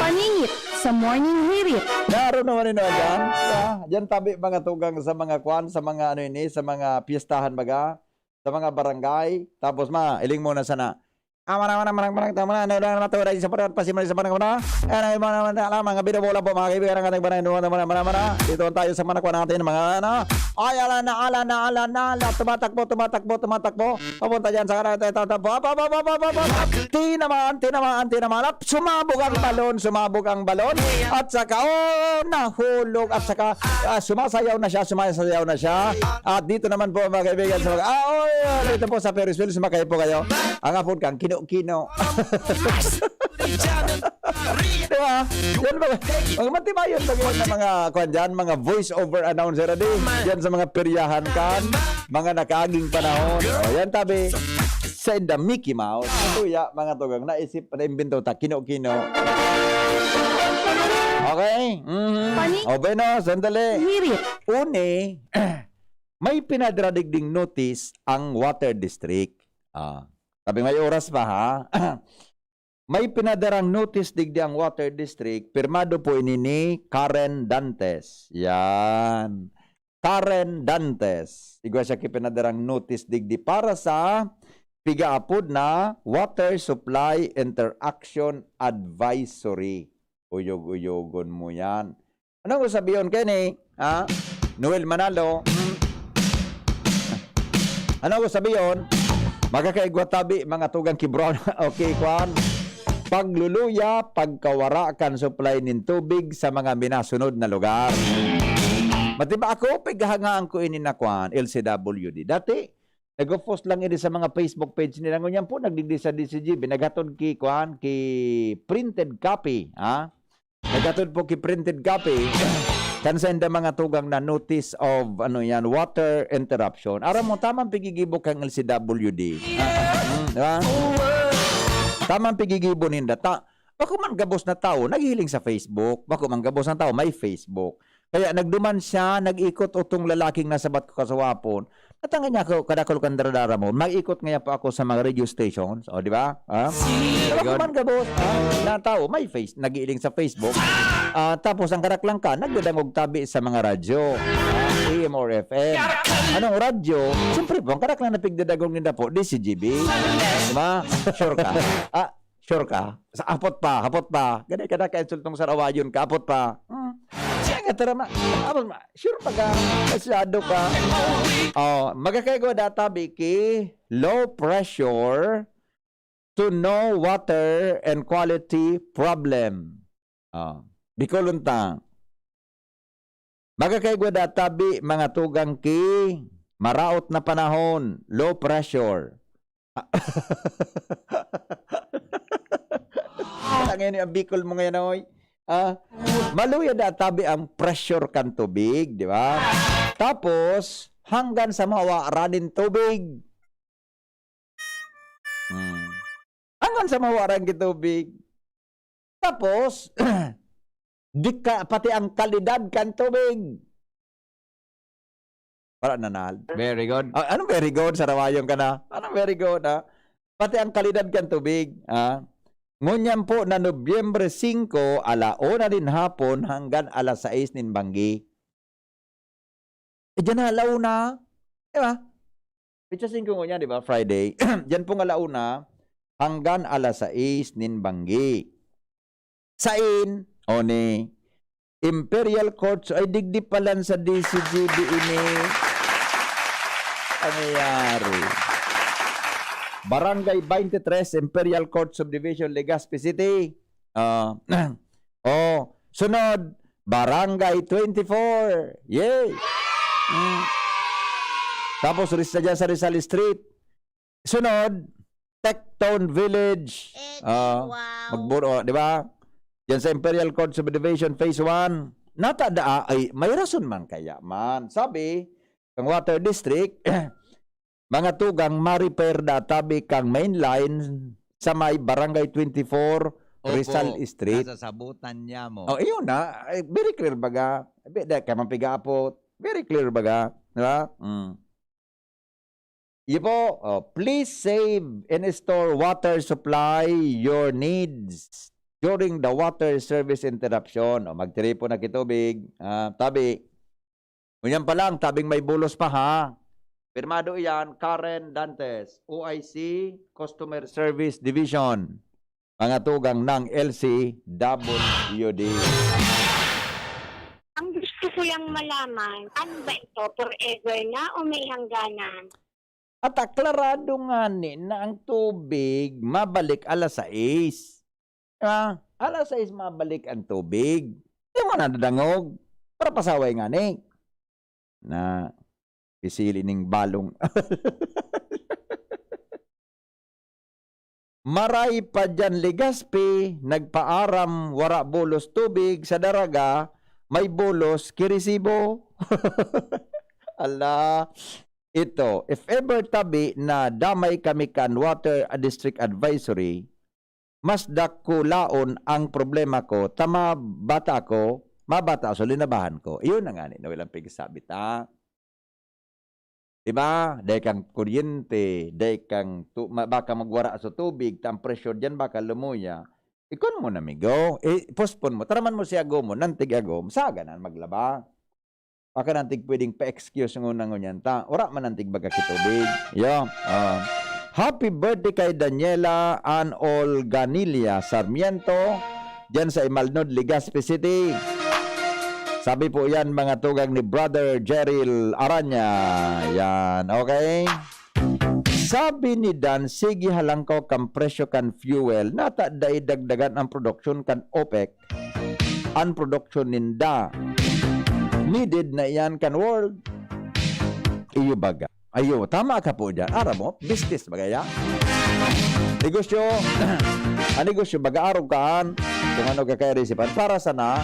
Paningit sa Morning Hirit. Naroon naman yun, dyan. Ah, dyan tabi, mga tugang, sa mga kwan, sa mga ano ini, sa mga piyestahan baga, sa mga barangay. Tapos ma, iling mo na sana. Ah, mana, mana, mana, mana, tama na, ano lang, maturay sa panahon, pasimula sa panahon na. Ano yung mga naman, alam, mga binabola po, mga kaibigan, ang ating panahon, mana, mana, mana, mana. Dito tayo sa manakwa natin, mga ano. Ay, ala na, ala na, ala na, ala. Tumatakbo, tumatakbo, tumatakbo. Papunta dyan sa kanan, ito, ito, ito. Hop, hop, hop, hop, hop, hop, hop. Tinamaan, tinamaan, tinamaan. Hop, sumabog ang balon, sumabog ang balon. At saka, oh, nahulog. At saka, ah, sumasayaw na siya, sumasayaw na siya. At dito naman po, mga kaibigan, sa mga, ah, oh, yeah, dito po sa Ferris wheel, sumakay po kayo. Ang apod kang kino-kino. Di ba? Yan ba? Mga matibayon ba yun na mga, kwan dyan, mga voice over announcer, adi? Yan sa mga peryahan kan, mga nakaaging panahon. O, yan tabi. Sa the Mickey Mouse. Ito ya, mga tugang, naisip, naimbento ta, kino-kino. Okay? Mhm. Pani- O, bueno, sandali. Hirit. Uni, may pinadara digding notice ang Water District. Ah, sabi, may oras pa, ha? May pinadarang notice digdi ang Water District, pirmado po ini ni Karen Dantes. Yan. Karen Dantes. Igwa siya ki pinadarang notice digdi para sa pigaapod na Water Supply Interaction Advisory. Uyog-uyogon mo yan. Ano ko sabihon kani? Ha? Noel Manalo? Hmm? Ano ko sabihon? Makakaigwa tabi, mga tugang ki Brown. Okay, kwan. Pagluluya, pagkawara kan supply nin tubig sa mga minasunod na lugar. Matiba ako, pighangaan ko ini na kwan, L C W D. Dati, nag-post lang ini sa mga Facebook page nila. Ngunyan po, nagdigdi sa D C G B, naghatod ki, kwan, ki printed copy, ha? Naghatod po ki printed copy, kan sa inda mga tugang na notice of, ano yan, water interruption. Aram mo, tamang pigigibo kang L C W D. Ah, mm, di ba? Tamang pigigibo ninda. Ta-, bako man gabos na tao, naghihiling sa Facebook. Bako man gabos na tao, may Facebook. Kaya nagduman siya, nag-ikot utong lalaking nasabat ko kasawapon. At ang kanya ko, kadakol kan daradara mo, mag-ikot ngayon po ako sa mga radio stations, o, di ba? Ha? Wala ko man gabos, ha? Na tao, may face, nag-iiling sa Facebook. Ah, tapos ang karaklang ka, nagdadangog tabi sa mga radyo. Ha? A M or F M. Anong radyo? Siyempre po, ang karaklang na pigdadagong ninda po, D C G B. Di ba? Sure ka? Ah, sure ka? Sa apot pa, hapot pa. Gani ka na ka-insultong sarawayon ka, apot pa. Hmm. Nga tara ma, tapos ma, sure pa ka, masyado ka. Oh, magkakaigwa da tabi ki low pressure to no water and quality problem. Oh, Bicolon ta. Magkakaigwa da tabi, mga tugang, ki maraot na panahon, low pressure. Tangin ang Bicol mo ngayon, oy. Ah, maluya da tabi ang pressure kan tubig, di ba? Tapos, hanggang sa mawa ra nin tubig. Hmm. Hanggang sa mawa ra nin tubig. Tapos, di ka, pati ang kalidad kan tubig. Wala na, Nal. Very good. Ah, anong very good? Sarawayon ka na. Anong very good, ha? Pati ang kalidad kan tubig, ha? Ngunyan po na Nobyembre singko, ala una nin hapon hanggang alas sais nin banggi. Eh, diyan na, ala una. Di ba? Petsa singko ngunyan, di ba? Friday. Diyan pong ala una hanggang alas sais nin banggi. Sain? O ni Imperial Court. So, ay, digdi palan sa D C G B ini. Ano nangyari? Barangay twenty-three, Imperial Court Subdivision, Legazpi City. Ah, oh, sunod, Barangay twenty-four. Yay! Mm. Tapos, ris-, dyan sa Rizal Street. Sunod, Tecton Village. Ah, wow. Magburo, di ba? Yan sa Imperial Court Subdivision Phase one. Nata daa, ay, may rason man kaya man. Sabi, ang Water District, mga tugang, ma-repair da tabi kang main line sa may Barangay twenty-four, Opo, Rizal Street. Nasasabutan niya mo. Oh, iyon na. Ay, very clear baga. Abi, di ka man piga-apot. Very clear baga. Di ba? Mm. Iyo po, oh, please save and store water supply your needs during the water service interruption. O, magtiripon na kitubig. Ah, tabi. Ngunyan pa lang, tabing may bulos pa, ha? Pirmado iyan, Karen Dantes, O I C, Customer Service Division. Mga tugang ng L C W D. Ang gusto ko lang malaman, ano ba ito? Forever na o may hangganan? At aklarado ngani na ang tubig mabalik alas sais. Ah, alas sais mabalik ang tubig. Di mo nadadangog. Para pasaway ngani. Na, pisili ning balong. Maray pa diyan Legazpi, nagpaaram, wara bulos tubig, sa Daraga, may bulos, kirisibo. Ala, ito, if ever tabi na damay kami kan Water District Advisory, mas dakulaon ang problema ko, ta mabata ako, mabata ako, linabahan ko. Iyon na ngani, na walang pigsabi ta. Di ba? Dai kang kuryente, dai kang tu-, ma-, baka magwara sa tubig, ta ang pressure diyan baka lumuya. Ikon mo na migo, i-postpone mo, taraman mo si agom mo, nantig agom, saga na maglaba. Baka nantig pwedeng pa-excuse nguna ngunyan ta, wala man nantig baga kitubig. Yo, ah. Happy birthday kay Daniela Ann Olganilla Sarmiento, diyan sa Imalnod, Legazpi City. Sabi po yan, mga tugang ni Brother Jeril Aranya. Yan, okay? Sabi ni Dan, sige halangkaw kan presyo kan fuel, nata dai dagdagan ang production kan OPEC, ang production ninda. Needed na iyan kan world. Iyo baga. Ayo, tama ka po dyan. Aram mo, business baga yan. Negosyo, ang negosyo, baga arog kaan, kung ano ka kairisipan. Para sana,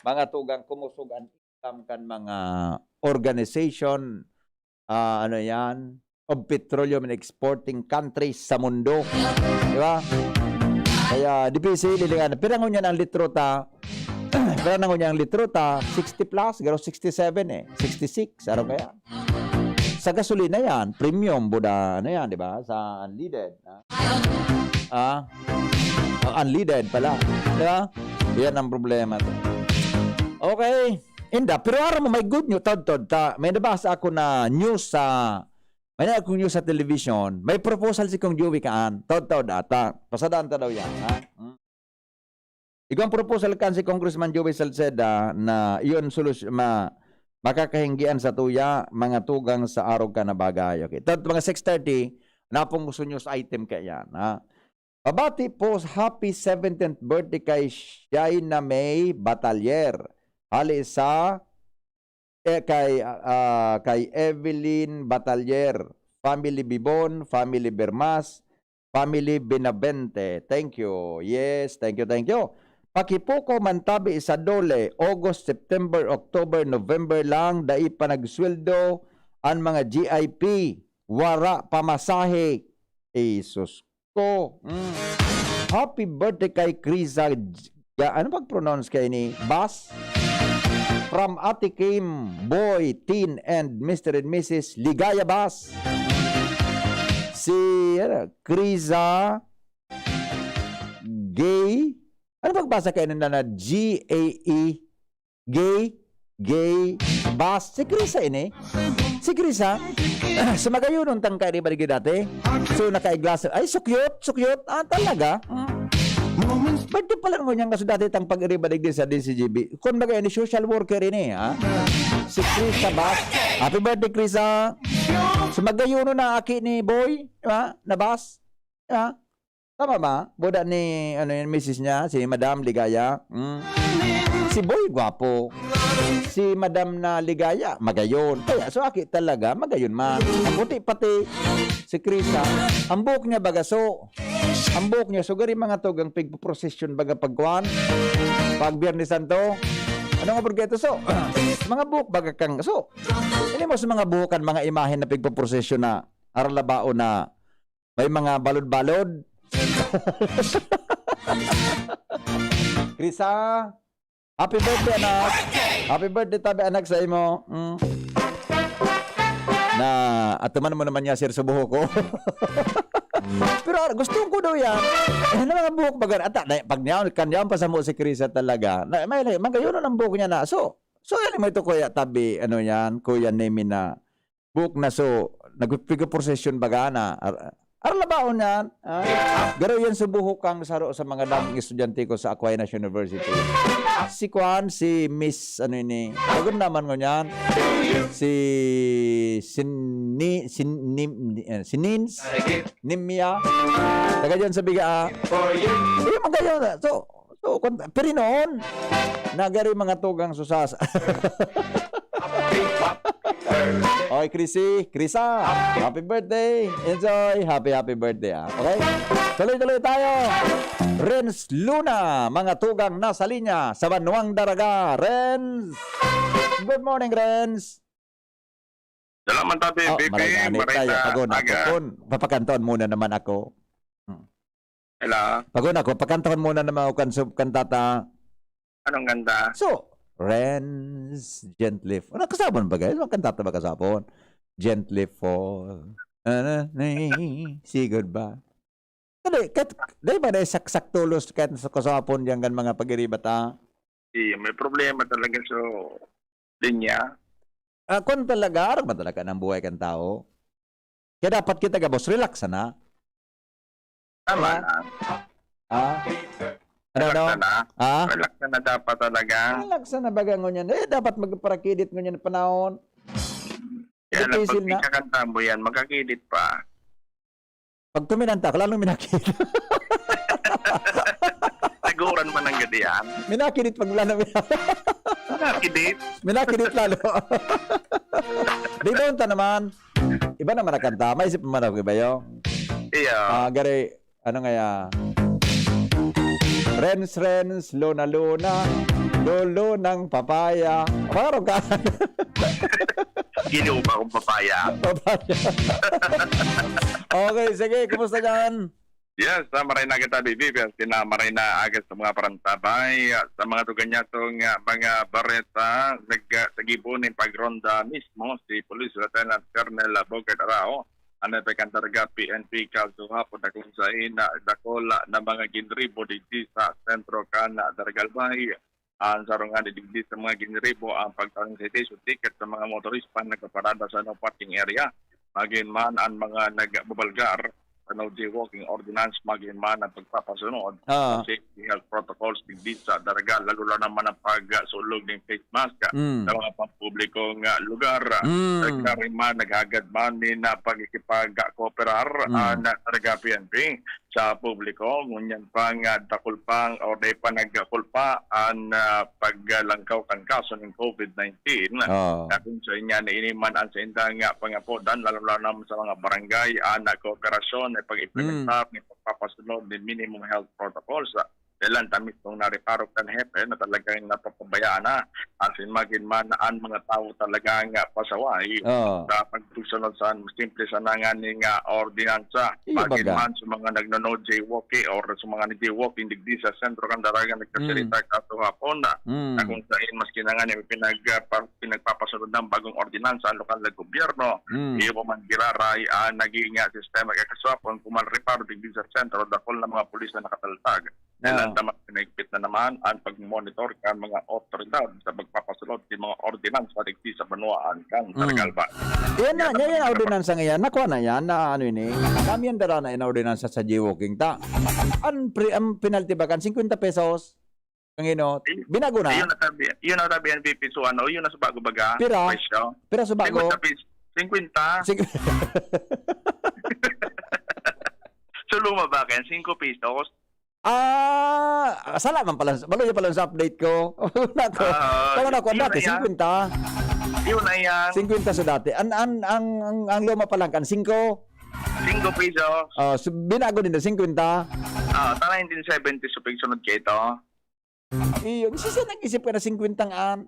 mga tugang kumusog ang income kan mga organization, ah, ano yan, of petroleum and exporting countries sa mundo. Di ba? Kaya, dipisi, lilingan. Pero ngunyan ang litro ta, pero ngunyan ang litro ta, sixty plus, garo sixty-seven eh. Sixty-six, araw kaya. Sa gasolina yan, premium, buda, ano yan, di ba? Sa unleaded. Ah? Ah? Oh, unleaded pala. Di ba? Yan ang problema to. Okay. Inda, pero aram mo, may good news, tod, tod, ta, may nabasa ako na news sa, may na akong news sa television, may proposal si Kong Joey kaan, tod, tod, ata, pasadaan ta daw yan, ha? Hmm? Igwang proposal kan si Congressman Joey Salceda na iyon solusyon, ma-, makakahinggian sa tuya, mga tugang sa arog ka na bagay. Okay. Tad mga six thirty, napong gusto news item kaya yan, ha? Pabati po, happy seventeenth birthday kay Shaina May Batalier. Hali sa, eh, kay, ah, kay Evelyn Batalier, family Bibon, family Bermas, family Benavente. Thank you. Yes, thank you, thank you. Pakipuko man tabi sa dole, August, September, October, November lang, dai pa nagsweldo an mga G I P, wara pamasahe. Jesus ko. Mm. Happy birthday kay Krisa J-, ano pag-pronounce kay ni Bas? From Ate Kim, Boy, Tin, and Mister and Missus Ligaya Bas. Si, ano, Krisa Gay. Ano pagbasa kayo na, na G A E? Gay? Gay? Bas? Si Krisa ini? Si Krisa? Sa Magayonon tang kairiba digdi dati. So, nakaiglas. Ay, sukyot, sukyot. Ah, talaga? Mm. Ba't di pala mo niyang kaso dati tang pag-iriba digdi sa D C G B? Kung baga, ini social worker ini, ha? Si Krisa Bas. Happy birthday, Krisa. Sa Magayonon na aki ni Boy, di ba? Na Bas. Di ba? Tama ba? Boda ni, ano yun, misis niya, si Madam Ligaya. Mm. Si Boy, gwapo. Si Madam na Ligaya, magayon. Kaya, so, aki talaga, magayon man. Ang puti pati, si Krisa, ang buhok niya bagaso. Ang buhok niya, so, gari mga tugang pigpoprosesyon baga pagkuhan. Pag Biyernes Santo. Ano nga burgeto, so? Mga buhok baga kang, so, ini mo sa mga buhok kan mga imahen na pigpoprosesyon na aralabao na may mga balod-balod. Krisa, happy birthday, anak. Happy birthday, tabi, anak, sa imo. Mm. Na, atuman mo naman niya, sir, sa buhok ko. Pero, ah, gusto ko daw yan. Eh, na mga buhok baga, ata, na, pag niyaon, kan niyaon pa sa mo si Krisa talaga. Na, may, may, magayon ang buhok niya na. So, so, yan mo ito, kuya, tabi, ano yan, kuya Nemi na buhok na so, nagpipiga prosesyon baga na. Ar-, arlabaon yan, ha? Garo yan sa buhok kang saro sa mga daging estudyante ko sa Aquinas University. Si Kwan, si Miss, ano ini? Pagod naman ngunyan. Si, si Ni-, si Nim-, eh, si Nins, Nimia. Taga dyan sa Biga, ah. Iyo, magayon. So, so, kun-, pero noon, nagari mga tugang susas. Oy, Chrissy, Krisa, happy birthday. Enjoy. Happy, happy birthday, ah. Okay? Tuloy-tuloy tayo. Renz Luna, mga tugang nasa linya sa Banwang Daraga. Renz! Good morning, Renz! Salamat, Ate Oh, Pipi. maray na, ano Maray tayo? na Pagod na aga. Pagod. Papakantaon muna naman ako. Hmm. Hello? Pagod na ako. Pakantaon muna naman ako kan sub-, kantata. Anong kanta? So, Renz Gently. Ano, kasabon ba, guys? Ang kantata ba kasabon? Gently fall. Ano, na, say goodbye. Dali, kat-, dali ba na saksak tulos kahit sa kasapon diyan kan mga pag-iriba ta? Iyo, may problema talaga sa linya. Ah, kung talaga, arog ba talaga ng buhay kan tao? Kaya dapat kita, gabos, relax sana. Tama Diba? na. Ah? Ano, Relax no? sana. Ah? Relax na dapat talaga. Relax na baga ngunyan. Eh, dapat magparakidit ngunyan panahon. Kaya lang, pag Difícil na. ikakanta mo yan, magkakidit pa. Pag tuminanta ka, lalong minakit. Siguran man ang gadian. Minakidit pag lalo. Minakidit. Minakidit lalo. Di doon ta naman. Iba naman ang kanta. May isip naman ako iba yun. Iyo. Ah, gari, ano nga ya? Rens, rens, lona, lona, lolo ng papaya. Parang ka. Ginoo ba akong papaya? Papaya. Okay, sige. Kumusta dyan? Yes, ah, maray na kita, Bibi. Pero sina maray na aga sa mga parantabay, ah, sa mga tugan niya tong, ah, mga bareta, nag, ah, sa gibo ning pagronda mismo si Police Lieutenant Colonel Bogart Arao, ang nagpakandarga P N P Kalso hapon na kung sain na dakula na mga ginribo digdi sa sentro kan Daraga Albay. Ang sarong nga digdi sa mga ginribo ang pagtanggal sa citation ticket sa mga motorista na nagpaparada sa no parking area. Magin man ang mga nagbabalgar sa no jaywalking ordinance, magin man ang pagpapasunod Ah. sa safety health protocols digdi sa Daragal, lalo na naman ang pagsulog ng face mask Mm. sa mga pampublikong, ah, lugar. Mm. Nagkaroon man, naghagad man ni na pagkikipagkooperar, Mm. ah, na Daraga P N P sa publiko, ngunyan pang, ah, dakul pang o di pa nagkakul pa ang, ah, paglangkaw kan kaso ng covid nineteen. Oo. Na kung sa inya na ini man ang sa indang, ah, pangapodan, lalo na naman sa mga barangay, ah, na kooperasyon, na pag-implementar Mm. ng pagpapasunod ng minimum health protocols. Ah, kailan ta mismong nareparo kan hepe na talagang napapabayaan na. Asin magin man ang mga tao talagang, ah, pasaway Oo. sa pagsunod sa simple sana nga ning, ah, ordinansa. Iyo Magin baga. man sa mga nagno-no jaywalking or sa mga nag-jaywalking digdi sa sentro kan Daraga, nagkasirita Mm. kaso hapon na, Mm. na kung saan maski na nga ni pinag-, ah, pa-, pinagpapasunod ng bagong ordinansa ang lokal na gobyerno, Mm. iyo pa man giraray ang naging, ah, sistema kaya kaso hapon, kung man reparo digdi sa sentro, dakul na mga pulis na nakataltag. Kailan Oo. tama, pinahigpit na naman ang pag-monitor kan mga otoridad sa pagpapasunod ng mga ordinansa digdi sa banwaan kan Mm. Daragal ba. Iyan na, Yan yan, ang yan, ordinansa nga yan. Nakuha na yan, na ano ini. Kami ang dara na yan, ordinansa sa jaywalking. Ta, ang, pre, ang penalty ba kan singkwenta pesos? Ang ino, binago na? Yun na sabi, yun na sabi ang V P. So, ano, yun na sa bago baga? Pira? Presyo? Pira sa bago? Singkwenta pis-, singkwenta. Sing- So, luma ba kaya? Singko pesos? Ah, sala man pala, balo niya pala sa update ko. Nako, Ah, tama na, yun kung na dati, yan. singkwenta. Yun na yan. Singkwenta sa dati. An, an, ang, ang, ang luma pa lang kan singko. Singko pesos. Ah, so, binago din na singkwenta. Ah, ta nineteen seventy, so, pagsunod kayo ito. Iyo, siya nag-isip ka na singkwenta ang an.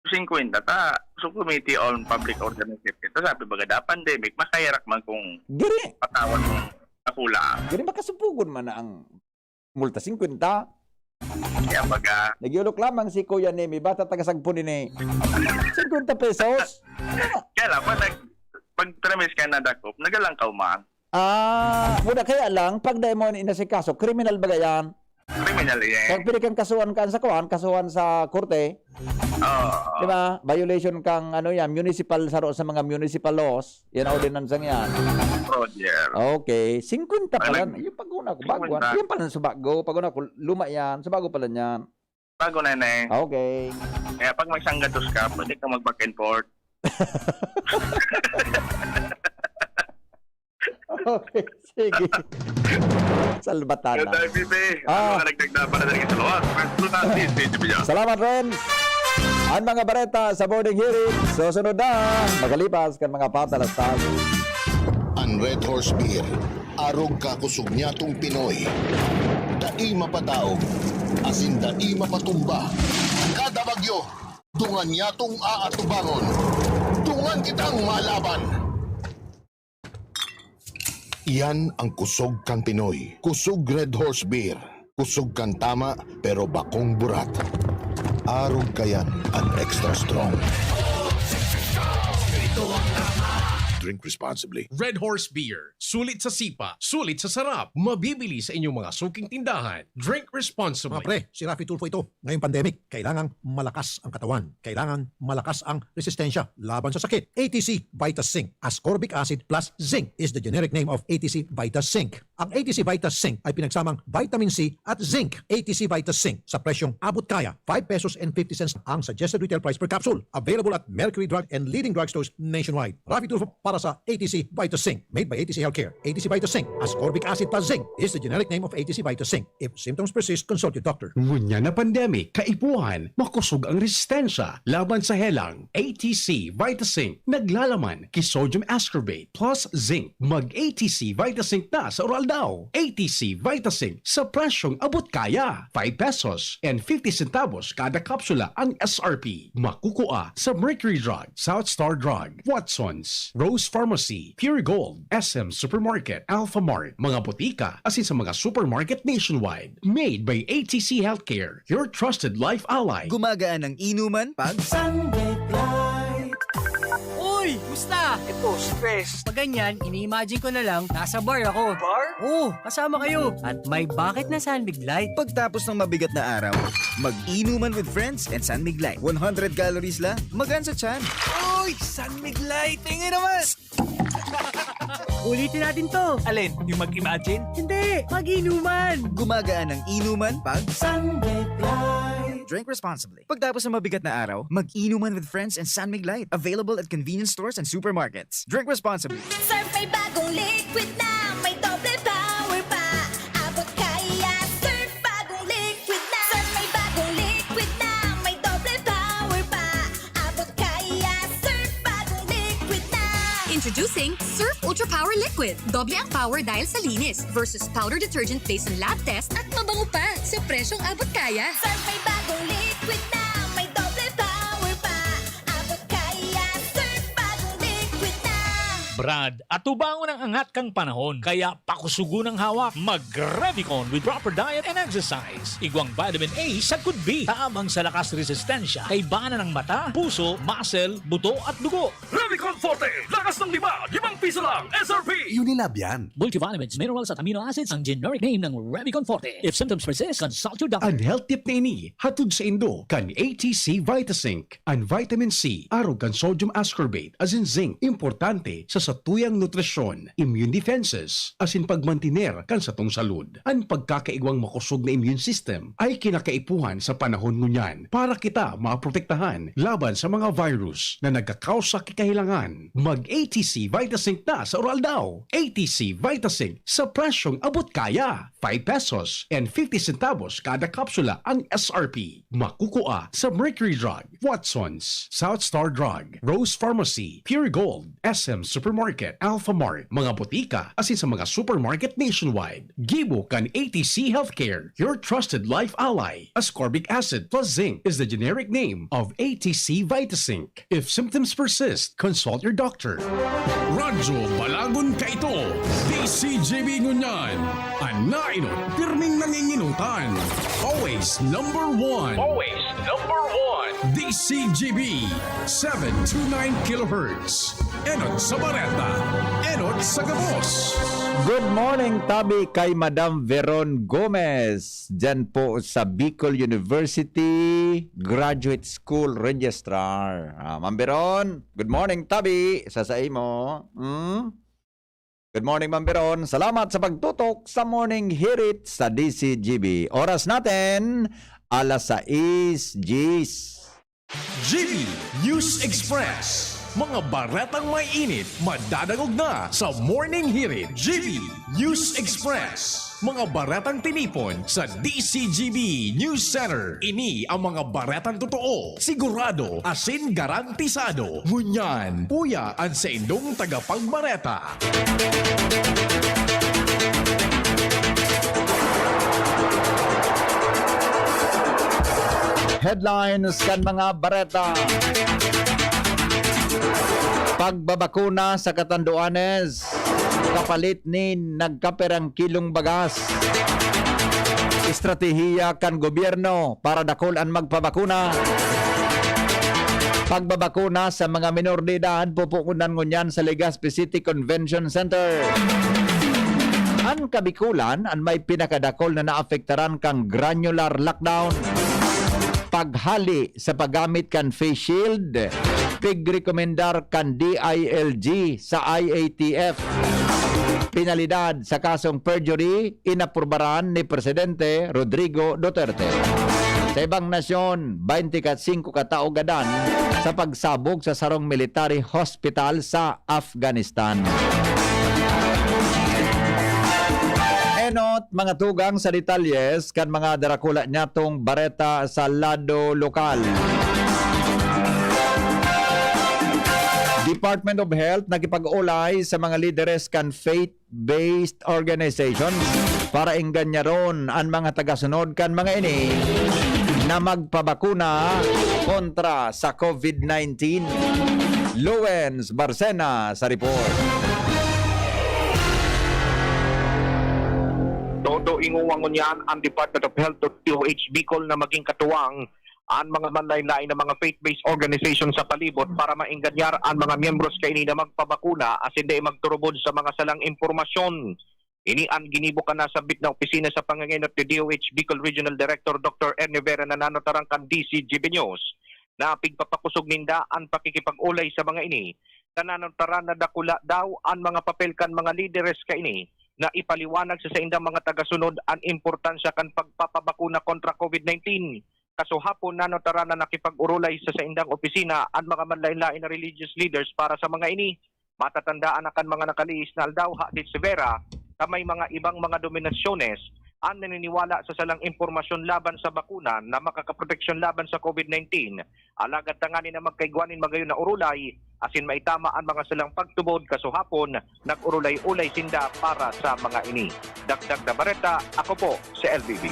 Singkwenta ta, so, Committee on Public Order and Safety. Ta sabi baga, da pandemic, makaherak man kung Giri. patawan mong dakula. Giri, makasubugon man na ang multa, singkwenta. Kaya baga. Nagyulok lamang si Kuya Nemi, bata taga Sagpon ini. Singkwenta pesos? Kaya lang, pag nag-, pag tramis ka na dakop, nagalangkaw man. Ah, muna kaya lang, pag dai mo inasikaso, kriminal baga yan? Kriminal yan. Pag pwede kang kasuhan kan sa kuwan, kasuhan sa korte, Oo. di ba? Violation kang, ano yan, municipal, saro sa mga municipal laws, yan, ordinansang yan. Roger. Okay, singkwenta pala. Ano? Yung pag-una ko, bago, Singkwenta. yan pala sa bago, pag-una ko, luma yan, sa bago pala yan. Bago na yan eh. Okay. Kaya pag may sanggatos ka, pwede ka mag-back and forth. Okay, sige. Salbatana. Kaya tayo, P P, Ah. ang mga nagdagda para sa inyo sa luwas. First Lunas, D S P P. Salamat, Renz. Ang mga bareta sa morning hearing, susunod na, makalipas kan mga patalastas. An Red Horse Beer, arog kakosog niyatong Pinoy. Dai mapadaog, asin dai mapatumba. Kada bagyo, dungan niyatong aatubangon. Dungan kitang malaban. Iyan ang kusog kan Pinoy. Kusog Red Horse Beer. Kusog kan tama, pero bakong burat. Arog kayan an extra strong. Drink responsibly. Red Horse Beer. Sulit sa sipa, sulit sa sarap. Mabibili sa inyong mga suking tindahan. Drink responsibly. Mga pre, si Raffy Tulfo ito. Ngayong pandemic, kailangang malakas ang katawan. Kailangan malakas ang resistensya laban sa sakit. A T C Vita Zinc. Ascorbic acid plus zinc is the generic name of A T C Vita Zinc. Ang A T C Vita Zinc ay pinagsamang vitamin C at zinc. A T C Vita Zinc sa presyong abot kaya, five pesos and fifty cents ang suggested retail price per capsule. Available at Mercury Drug and leading drugstores nationwide. Raffy Tulfo para sa A T C Vita Zinc. Made by A T C Healthcare. A T C Vita Zinc. Ascorbic acid plus zinc is the generic name of A T C Vita Zinc. If symptoms persist, consult your doctor. Ngunyan na pandemic, kaipuhan, makosog ang resistensya laban sa helang. A T C Vita Zinc, naglalaman ki sodium ascorbate plus zinc. Mag A T C Vita Zinc na sa oral daw. A T C Vita Zinc sa presyong abot kaya. Five pesos and fifty centavos kada kapsula ang S R P. Makukua sa Mercury Drug, South Star Drug, Watsons, Rose Pharmacy, Pure Gold, S M Supermarket, Alpha Mart, mga botika, asin sa mga supermarket nationwide. Made by A T C Healthcare, your trusted life ally. Gumagaan ang inuman pag Sunbit Light. Uy! Musta? Ito, stress. Pag ganyan, ini-imagine ko na lang, nasa bar ako. Bar? Oo, kasama kayo. At may bakit na Sunbit Light. Pagtapos ng mabigat na araw, mag-inuman with friends and San Mig Light. One hundred calories lang, magaan sa tiyan. Uy! San Mig Light! Tingin naman! Ulitin natin to. Alin? Yung mag-imagine? Hindi! Mag-inuman! Gumagaan ang inuman pag Sunday Fly. Drink responsibly. Pagtapos ng mabigat na araw, mag-inuman with friends and San Mig Light. Available at convenience stores and supermarkets. Drink responsibly. Surf may bagong liquid na may doble power pa. Abot kaya, Surf bagong liquid na. Surf may bagong liquid na may doble power pa. Abot kaya, Surf bagong liquid na. Introducing Surf Ultra Power Liquid. Doble ang power dahil sa linis versus powder detergent based on lab test at mabango pa sa presyong abot kaya. Surf may bagong liquid na may doble power pa. Abot kaya, Surf bagong liquid na. Brad, atubangon ang angat kan panahon, kaya pakusugon ang hawak. Mag-Revicon with proper diet and exercise. Igwang vitamin A sagkod B, tabang sa lakas resistensya, kaibanan ng mata, puso, muscle, buto at dugo. Revicon Forte, lakas ng lima, limang piso lang, S R P. Unilab yan. Multivitamins, minerals at amino acids ang generic name ng Revicon Forte. If symptoms persist, consult your doctor. An health tip na ini, hatod saindo kan A T C Vitazinc. An vitamin C, arog kan sodium ascorbate, asin zinc, importante sa satuyang nutrisyon, immune defenses, asin pagmantiner kan satong salud. An pagkakaigwang makosog na immune system ay kinakaipuhan sa panahon ngunyan para kita maprotektahan laban sa mga virus na nagkakausa ki kahilangan. Mag-A T C Vitazinc na sa Uraldaw. A T C Vitazinc sa presyong abot kaya. Five pesos and fifty centavos kada kapsula ang S R P. Makukua sa Mercury Drug, Watson's, South Star Drug, Rose Pharmacy, Pure Gold, S M Supermarket, Alpha Mart, mga botika, asin sa mga supermarket nationwide. Gibo kan A T C Healthcare, your trusted life ally. Ascorbic acid plus zinc is the generic name of A T C Vitazinc. If symptoms persist, consult your doctor. Radyo Balagon kaito, D C G B ngunyan. An nainot, pirming nanginginutan. Always number one. Always number one. D C G B, seven two nine kilohertz. Enot sa bareta, enot sa gabos. Good morning, tabi kay Madam Veron Gomez, dyan po sa Bicol University Graduate School Registrar. Ah, Ma'am Veron, good morning, tabi, sa saimo. Hmm? Good morning, Ma'am Veron. Salamat sa pagtutok sa Morning Hirit sa D C G B. Oras natin, alas sais diyes. G B News Express. Mga baretang may init, madadangog na sa Morning Hirit. G B News Express. Mga baretang tinipon sa D C G B News Center. Ini ang mga baretang totoo, sigurado, asin garantisado. Ngunyan, uya an saindong tagapagbareta. Headlines kan mga bareta. Pagbabakuna sa katanduanes, kapalit nin nagkaperang kilong bagas. Estratehiya kan gobyerno para dakul an magpabakuna. Pagbabakuna sa mga minor de edad, pupungunan ngunyan sa Legazpi City Convention Center. An Kabikulan an may pinakadakul na naapektaran kan granular lockdown. Paghali sa paggamit kan face shield, pigrekomendar kan D I L G sa I A T F. Penalidad sa kasong perjury, inaprubaran ni Presidente Rodrigo Duterte. Sa ibang nasyon, baynte ka singko ka tawo gadan sa pagsabog sa sarong military hospital sa Afghanistan. Enot, mga tugang sa detalyes kan mga darakula nyatong bareta sa lado lokal. Department of Health nakipag-olay sa mga lideres kan faith-based organizations para engganyaron an mga tagasunod kan mga ini na magpabakuna kontra sa COVID nineteen. Lowens Barcena sa report. Todo inguwa ngunyan ang Department of Health o D O H Bicol na maging katuwang an mga manlaen-laen na mga faith-based organization sa palibot para maenganyar an mga miyembros kaini na magpabakuna asin dai magturubod sa mga salang impormasyon. Ini an ginibo kan nasambit na opisina sa pangangenot ni D O H Bicol Regional Director Doctor Ernie Vera na nanotarang kan D C G B News na pigpapakusog ninda an pakikipag-olay sa mga ini Tananong taran na dakula daw an mga papel kan mga lideres kaini na ipaliwanag sa saindang mga tagasunod an importansya kan pagpapabakuna kontra COVID nineteen. Kasuhapon, nano taran na nakipag-orolay sa saindang opisina an mga manlaen-laen na religious leaders para sa mga ini. Matatandaan na kan mga nakalihis na aldaw, hapit si Vera, ta may mga ibang mga dominasyones an naniniwala sa salang impormasyon laban sa bakuna na makakaproteksyon laban sa COVID nineteen. Alagad tanganing magkaigwa nin magayon na orolay, asin maitama an mga salang pagtubod, kasuhapon, nag-orolay-olay sinda para sa mga ini. Dagdag na bareta, ako po si L B B.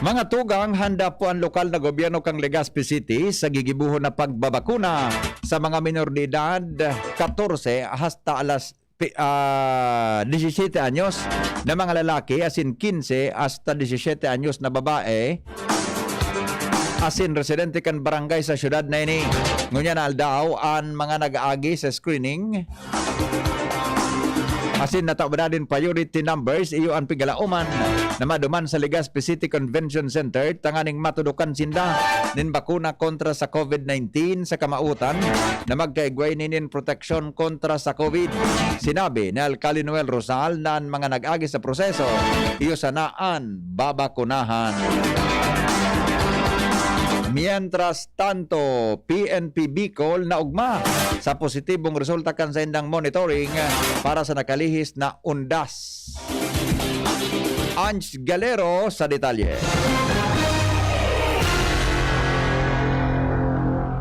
Mga tugang, handa po ang lokal na gobyerno kan Legazpi City sa gigibohon na pagbabakuna sa mga minor de edad, katorse hasta alas pi-, ah, disisyete anyos na mga lalaki, asin kinse hasta disisyete anyos na babae, asin residente kan barangay sa syudad na ini. Ngunyan na aldaw, an mga nag-aagi sa screening asin natawbadan nin priority numbers, iyo an pigalaoman na maduman sa Legazpi City Convention Center tanganing matudokan sinda nin bakuna kontra sa COVID nineteen sa kamautan na magkaigwa ini nin proteksyon kontra sa COVID. Sinabi ni Alcalde Noel Rosal na an mga nag-agi sa proseso, iyo sana an babakunahan. Mientras tanto, P N P Bicol naogma sa positibong resulta kan saindang monitoring para sa nakalihis na undas. Ange Galero sa detalye.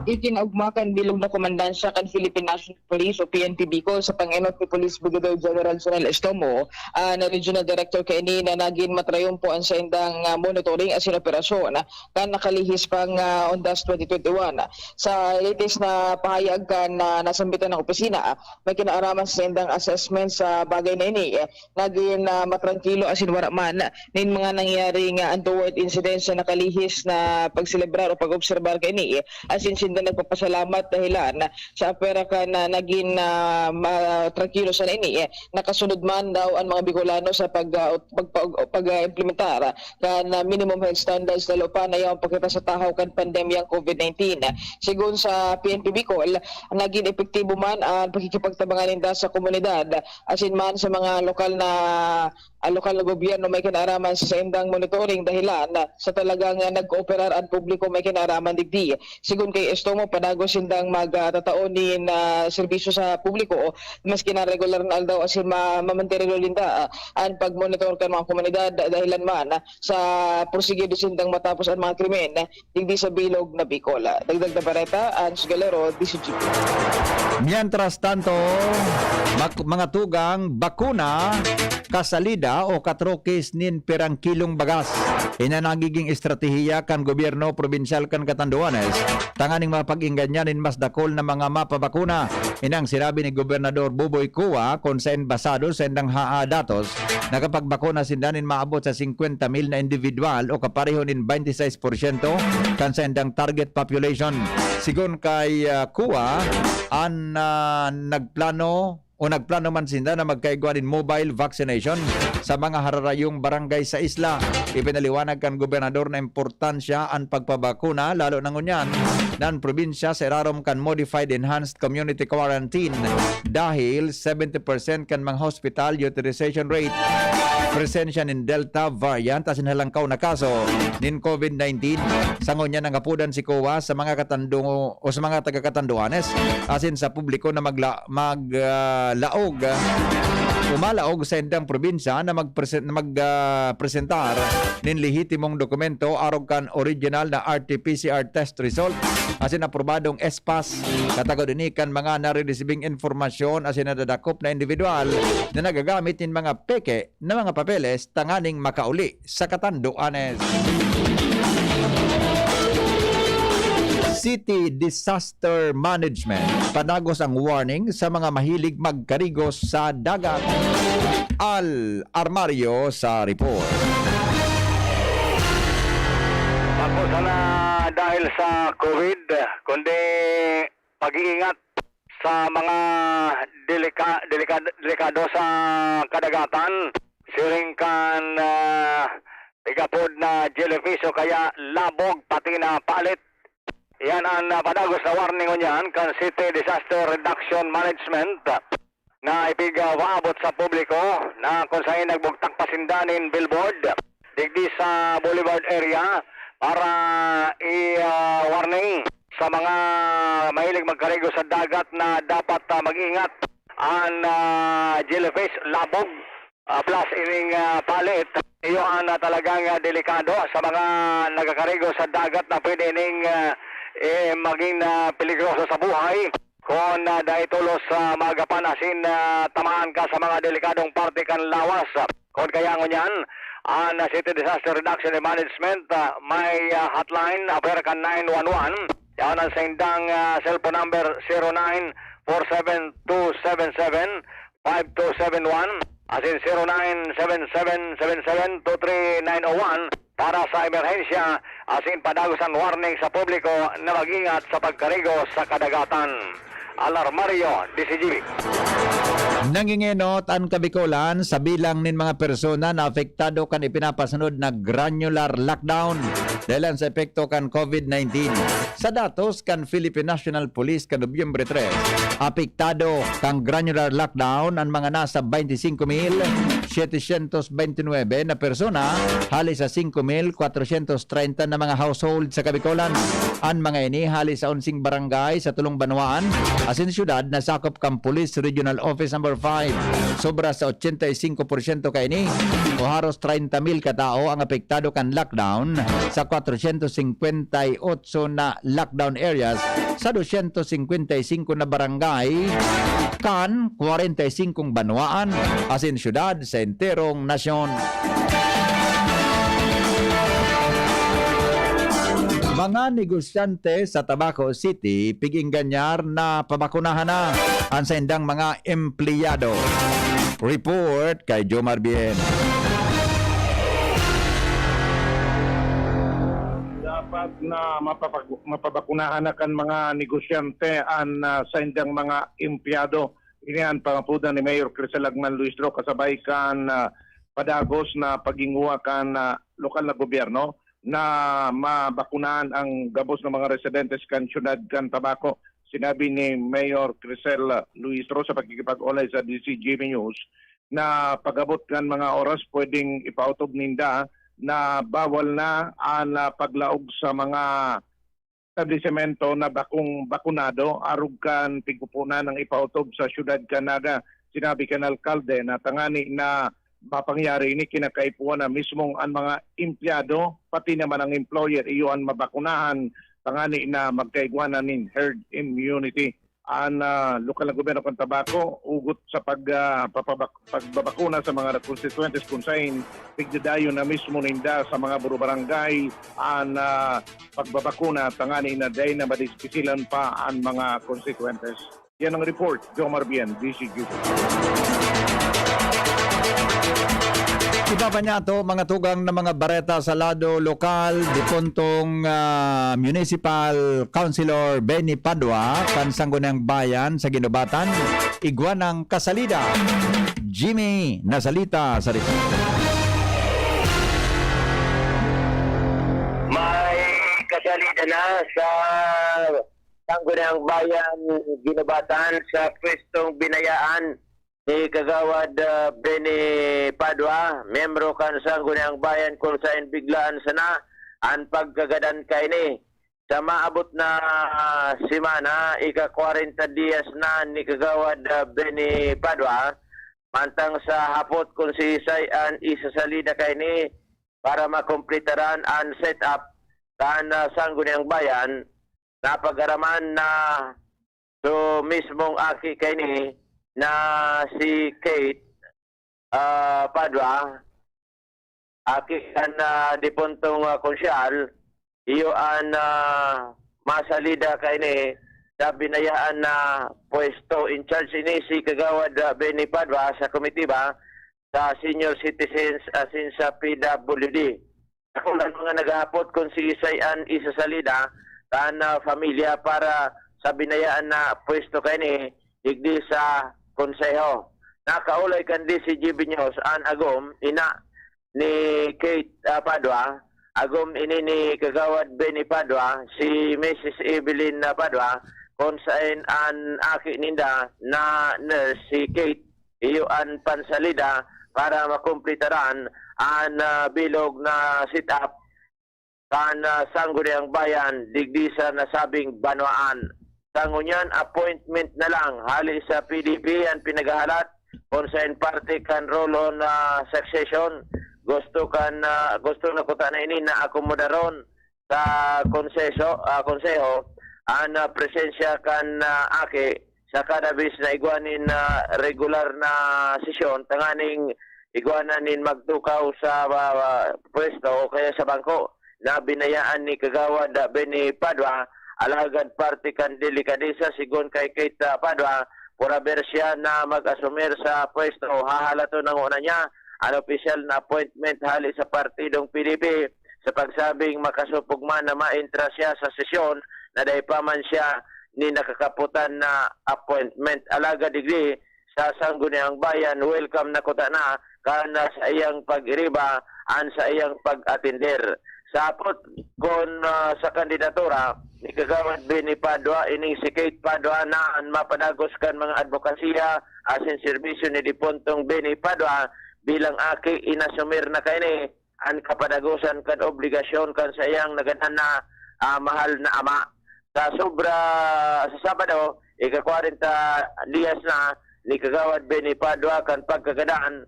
Ikinaugma kan bilog na komandansya kan Philippine National Police o P N P Bicol sa pang-enot ni Police Brigadier General Sonel Estomo, ah, na Regional Director kaini, na nagin matrayumpo an saindang, ah, monitoring asin operasyon kan nakalihis pang, ah, Undas twenty twenty-one. Sa latest na pahayag kan, ah, nasambitan na opisina, ah, may kinaaraman sa saindang assessment sa bagay na ini. Eh, nagin, ah, matrangkilo asin wara man nin mga nangyaring, ah, untoward incidents na nakalihis na pagselebrar o pag-obserbar kaini. Eh, asin sinda nagpapasalamat dahilan sa apera kan, ah, nagin, ah, ma-, trangkilo sana ini. Eh, nakasunod man daw an mga Bicolano sa pag, ah, pag, pag, pag, ah, implementar kan, ah, minimum health standards, lalo pa na yaon pa kita sa tahaw kan pandemyang COVID nineteen. Sigon sa P N P Bicol, nagin epektibo man an pakikipagtabangan ninda sa komunidad, asin man sa mga lokal na, ah, lokal na gobyerno may kinaaraman sa saindang monitoring, dahilan sa talagang, ah, nag-ooperar an publiko may kinaaraman digdi. Sigon kay Estomo, padagos sindang mag, ah, tatao nin, ah, serbisyo sa publiko, maski na regular na aldaw, asin ma-, mamantirilo ninda, ah, an pagmonitor kan mga komunidad, dahilan man sa porsigido sindang matapos an mga krimen digdi sa bilog na Bicol. Dagdag na bareta, Ange Galero, D C G. Mientras tanto, mak-, mga tugang, bakuna, kasalida o katrokis nin pirang kilong bagas. Ini an nagiging estratehiya kan gobyerno probinsyal kan Catanduanes tanganing mapag-ingganyan nin mas dakul na mga mapabakuna. Ini an sinabi ni Gobernador Boboy Cua, kun saen basado sa indang ha-, datos, nakapagbakuna sinda nin maabot sa singkwenta mil na individual o kapareho nin baynte sais porsyento kan saindang target population. Sigon kay, ah, Cua, an, ah, nagplano o nagplano man sinda na magkaigwa nin mobile vaccination sa mga hararayong barangay sa isla. Ipinaliwanag kan gobernador na importansya an pagpabakuna, lalo na ngunyan na an probinsya sa irarom kan modified enhanced community quarantine dahil seventy percent kan mga hospital utilization rate, presensya nin Delta variant asin halangkaw na kaso nin COVID nineteen. Sa ngunyan, nangapodan si Cua sa mga katandong o sa mga taga-Catanduanes asin sa publiko na magla-, mag, ah, laog, ah, o malaog sa indang probinsya na magprese-, na mag, ah, presentar nin lehitimong dokumento arog kan original na R T P C R test result asin aprobadong S pass. Katagod ini kan mga nareresibing impormasyon asin nadadakop na individual na nagagamit nin mga peke na mga papeles tanganing makauli sa Catanduanes. City Disaster Management, padagos ang warning sa mga mahilig magkarigos sa dagat. Al Armario sa report. Bako sana dahil sa COVID, kundi pag-iingat sa mga delika-, delika-, delikado sa kadagatan, siring kan, ah, igapod na jellyfish o kaya labog, pati na palit. Yan an, ah, padagos na warning ngunyan kan City Disaster Reduction Management na ipig-, ah, paabot sa publiko na kun saen nagbugtak pa sinda nin billboard digdi sa Boulevard area para i, ah, warning sa mga mahilig magkarigo sa dagat na dapat, ah, mag-ingat. An, ah, jellyfish, labog, ah, plus ining, ah, palit, iyo an, ah, talagang, ah, delikado sa mga nagkakarigo sa dagat na pwede ning, ah, eh, maging, ah, peligroso sa buhay. Kun, ah, dai tolos, ah, maagapan asin, ah, tamaan ka sa mga delikadong parte kan lawas. Kun kaya ngunyan, an, ah, City Disaster Reduction and Management, ah, may, ah, hotline, aber kan nine one one. Yaon an saindang, ah, cellphone number, zero nine four seven two seven seven five two seven one asin zero nine seven seven seven seven two three nine oh one para sa emerhensya asin padagos an warning sa publiko na mag-ingat sa pagkarigo sa kadagatan. Alarmario, D C G B. Nangingenot an Kabikolan sa bilang nin mga persona na apektado kan ipinapasunod na granular lockdown dahelan sa epekto kan COVID nineteen. Sa datos kan Philippine National Police kan Nobyembre tres, apektado kan granular lockdown an mga nasa twenty-cinco mil setecientos veintinuebe na persona hali sa cinco mil cuatrocientos treinta na mga household sa Kabikolan. An mga ini hali sa onseng barangay sa tolong banwaan asin syudad na sakop kan Police Regional Office Number Five. Sobra sa ochenta y cinco por ciento kaini o haros treinta mil katao ang apektado kan lockdown sa cuatrocientos cincuenta y ocho na lockdown areas sa doscientos cincuenta y cinco na barangay kan kwarenta y singkong banwaan asin syudad sa enterong nasyon. Mga negosyante sa Tabaco City, pig-engganyar na pabakunahan na an saindang mga empleyado. Report kay Jomar Bien. Dapat na mapapag-, mapabakunahan na kan mga negosyante an, ah, saindang mga empleyado. Ini an pangapodan ni Mayor Crisel Agman Luistro kasabay kan, ah, padagos na paghinguha kan, ah, lokal na gobyerno na mabakunahan ang gabos na mga residentes kan siyudad kan Tabaco. Sinabi ni Mayor Crisel Luistro sa pakikipag-olay sa D C G B News na pag-abot kan mga oras pwedeng ipautob ninda na bawal na an, ah, paglaog sa mga establisemento na bakong bakunado arog kan pigpupunan ang ipautob sa siyudad kan Naga. Sinabi kan alkalde na tangani na mapangyari ini, kinakaipuhan na mismong an mga empleyado, pati naman ang employer, iyo an mabakunahan tangani na magkaigwa na nin herd immunity. An, ah, lokal na gobyerno kan Tabaco, ugot sa pag, ah, papabak-, pagbabakuna sa mga konstituyentes kun saen tigdadayon na mismo ninda sa mga buro-barangay an, ah, pagbabakuna tangani na dai na madispisilan pa an mga konstituyentes. Yan ang report, Jomar Bien, D C G. Iba pa niya to, mga tugang na mga bareta sa lado lokal, dipuntong, ah, Municipal Councilor Benny Padua kan Sangguniang Bayan sa Guinobatan, igwa nang kasalida. Jimmy Nasalita sa report. May kasalida na sa Sangguniang Bayan, Guinobatan, sa pwestong binayaan ni Kagawad, ah, Benny Padua, miyembro kan Sangguniang Bayan, kun saen biglaan sana an pagkagadan kaini. Sa maabot na, ah, semana, ika-kwarenta diyas na ni Kagawad, ah, Benny Padua, mantang sa hapot kun siisay an isasalida kaini para makompletaran an setup kan, ah, Sangguniang Bayan, napag-araman na so mismong aki kaini na si Kate, ah, Padua, aki kan, ah, dipuntong, ah, konsyal, iyo an, ah, masalida kaini sa binayaan na pwesto. In charge ini si Kagawad, ah, Benny Padua sa komitiba sa senior citizens asin sa P W D. Ako lang mga naghahapot kung siisay an isasalida kan, ah, pamilya para sa binayaan na pwesto kaini digdi sa konseho. Nakaulay kan D C G B News an agom, ina ni Kate, ah, Padua, Agom ini ni Kagawad Benny Padua, si Missus Evelyn na Padua, kung saen an aki ninda na nurse, si Kate, iyo an pansalida para makumplitaran an, ah, bilog na setup kan, ah, Sangguniang Bayan digdi sa nasabing banwaan. Sa ngunyan, appointment na lang hali sa P D P an pinaghahalat kung saen parte kan rule on, ah, succession. Gusto kan, ah, gusto na kuta na ini na akomodaron sa konseso, ah, konseho an, ah, presensya kan, ah, aki sa kada bis na igwa nin, ah, regular na sesyon tanganing igwa na nin magtukaw sa, ah, pwesto o kaya sa bangko na binayaan ni Kagawad, ah, Benny Padua. Alagad parte kan delikadesa, sigon kay Kate, ah, Padua, por haber siya na mag-asumir sa pwesto, hahalaton na ngona niya an opisyal na appointment hali sa partidong P D P sa pagsabing makasopog man na maentra siya sa sesyon na dai pa man siya ni nakakaputan na appointment. Alagad digdi sa Sangguniang Bayan, welcome na kuta na kan, ah, saiyang pag-iriba an saiyang pag-atender. Sa apot kun, ah, sa kandidatura ni Kagawad Benny Padua, ining si Kate Padua na an mapadagos kan mga adbokasiya asin serbisyo ni dipuntong Benny Padua bilang aki, inasumir na kaini an kapadagosan kan obligasyon kan saiyang nagadan na, ah, mahal na ama. Sa sobra, sa Sabado, ika-kwarenta diyas na ni Kagawad Benny Padua kan pagkagadan,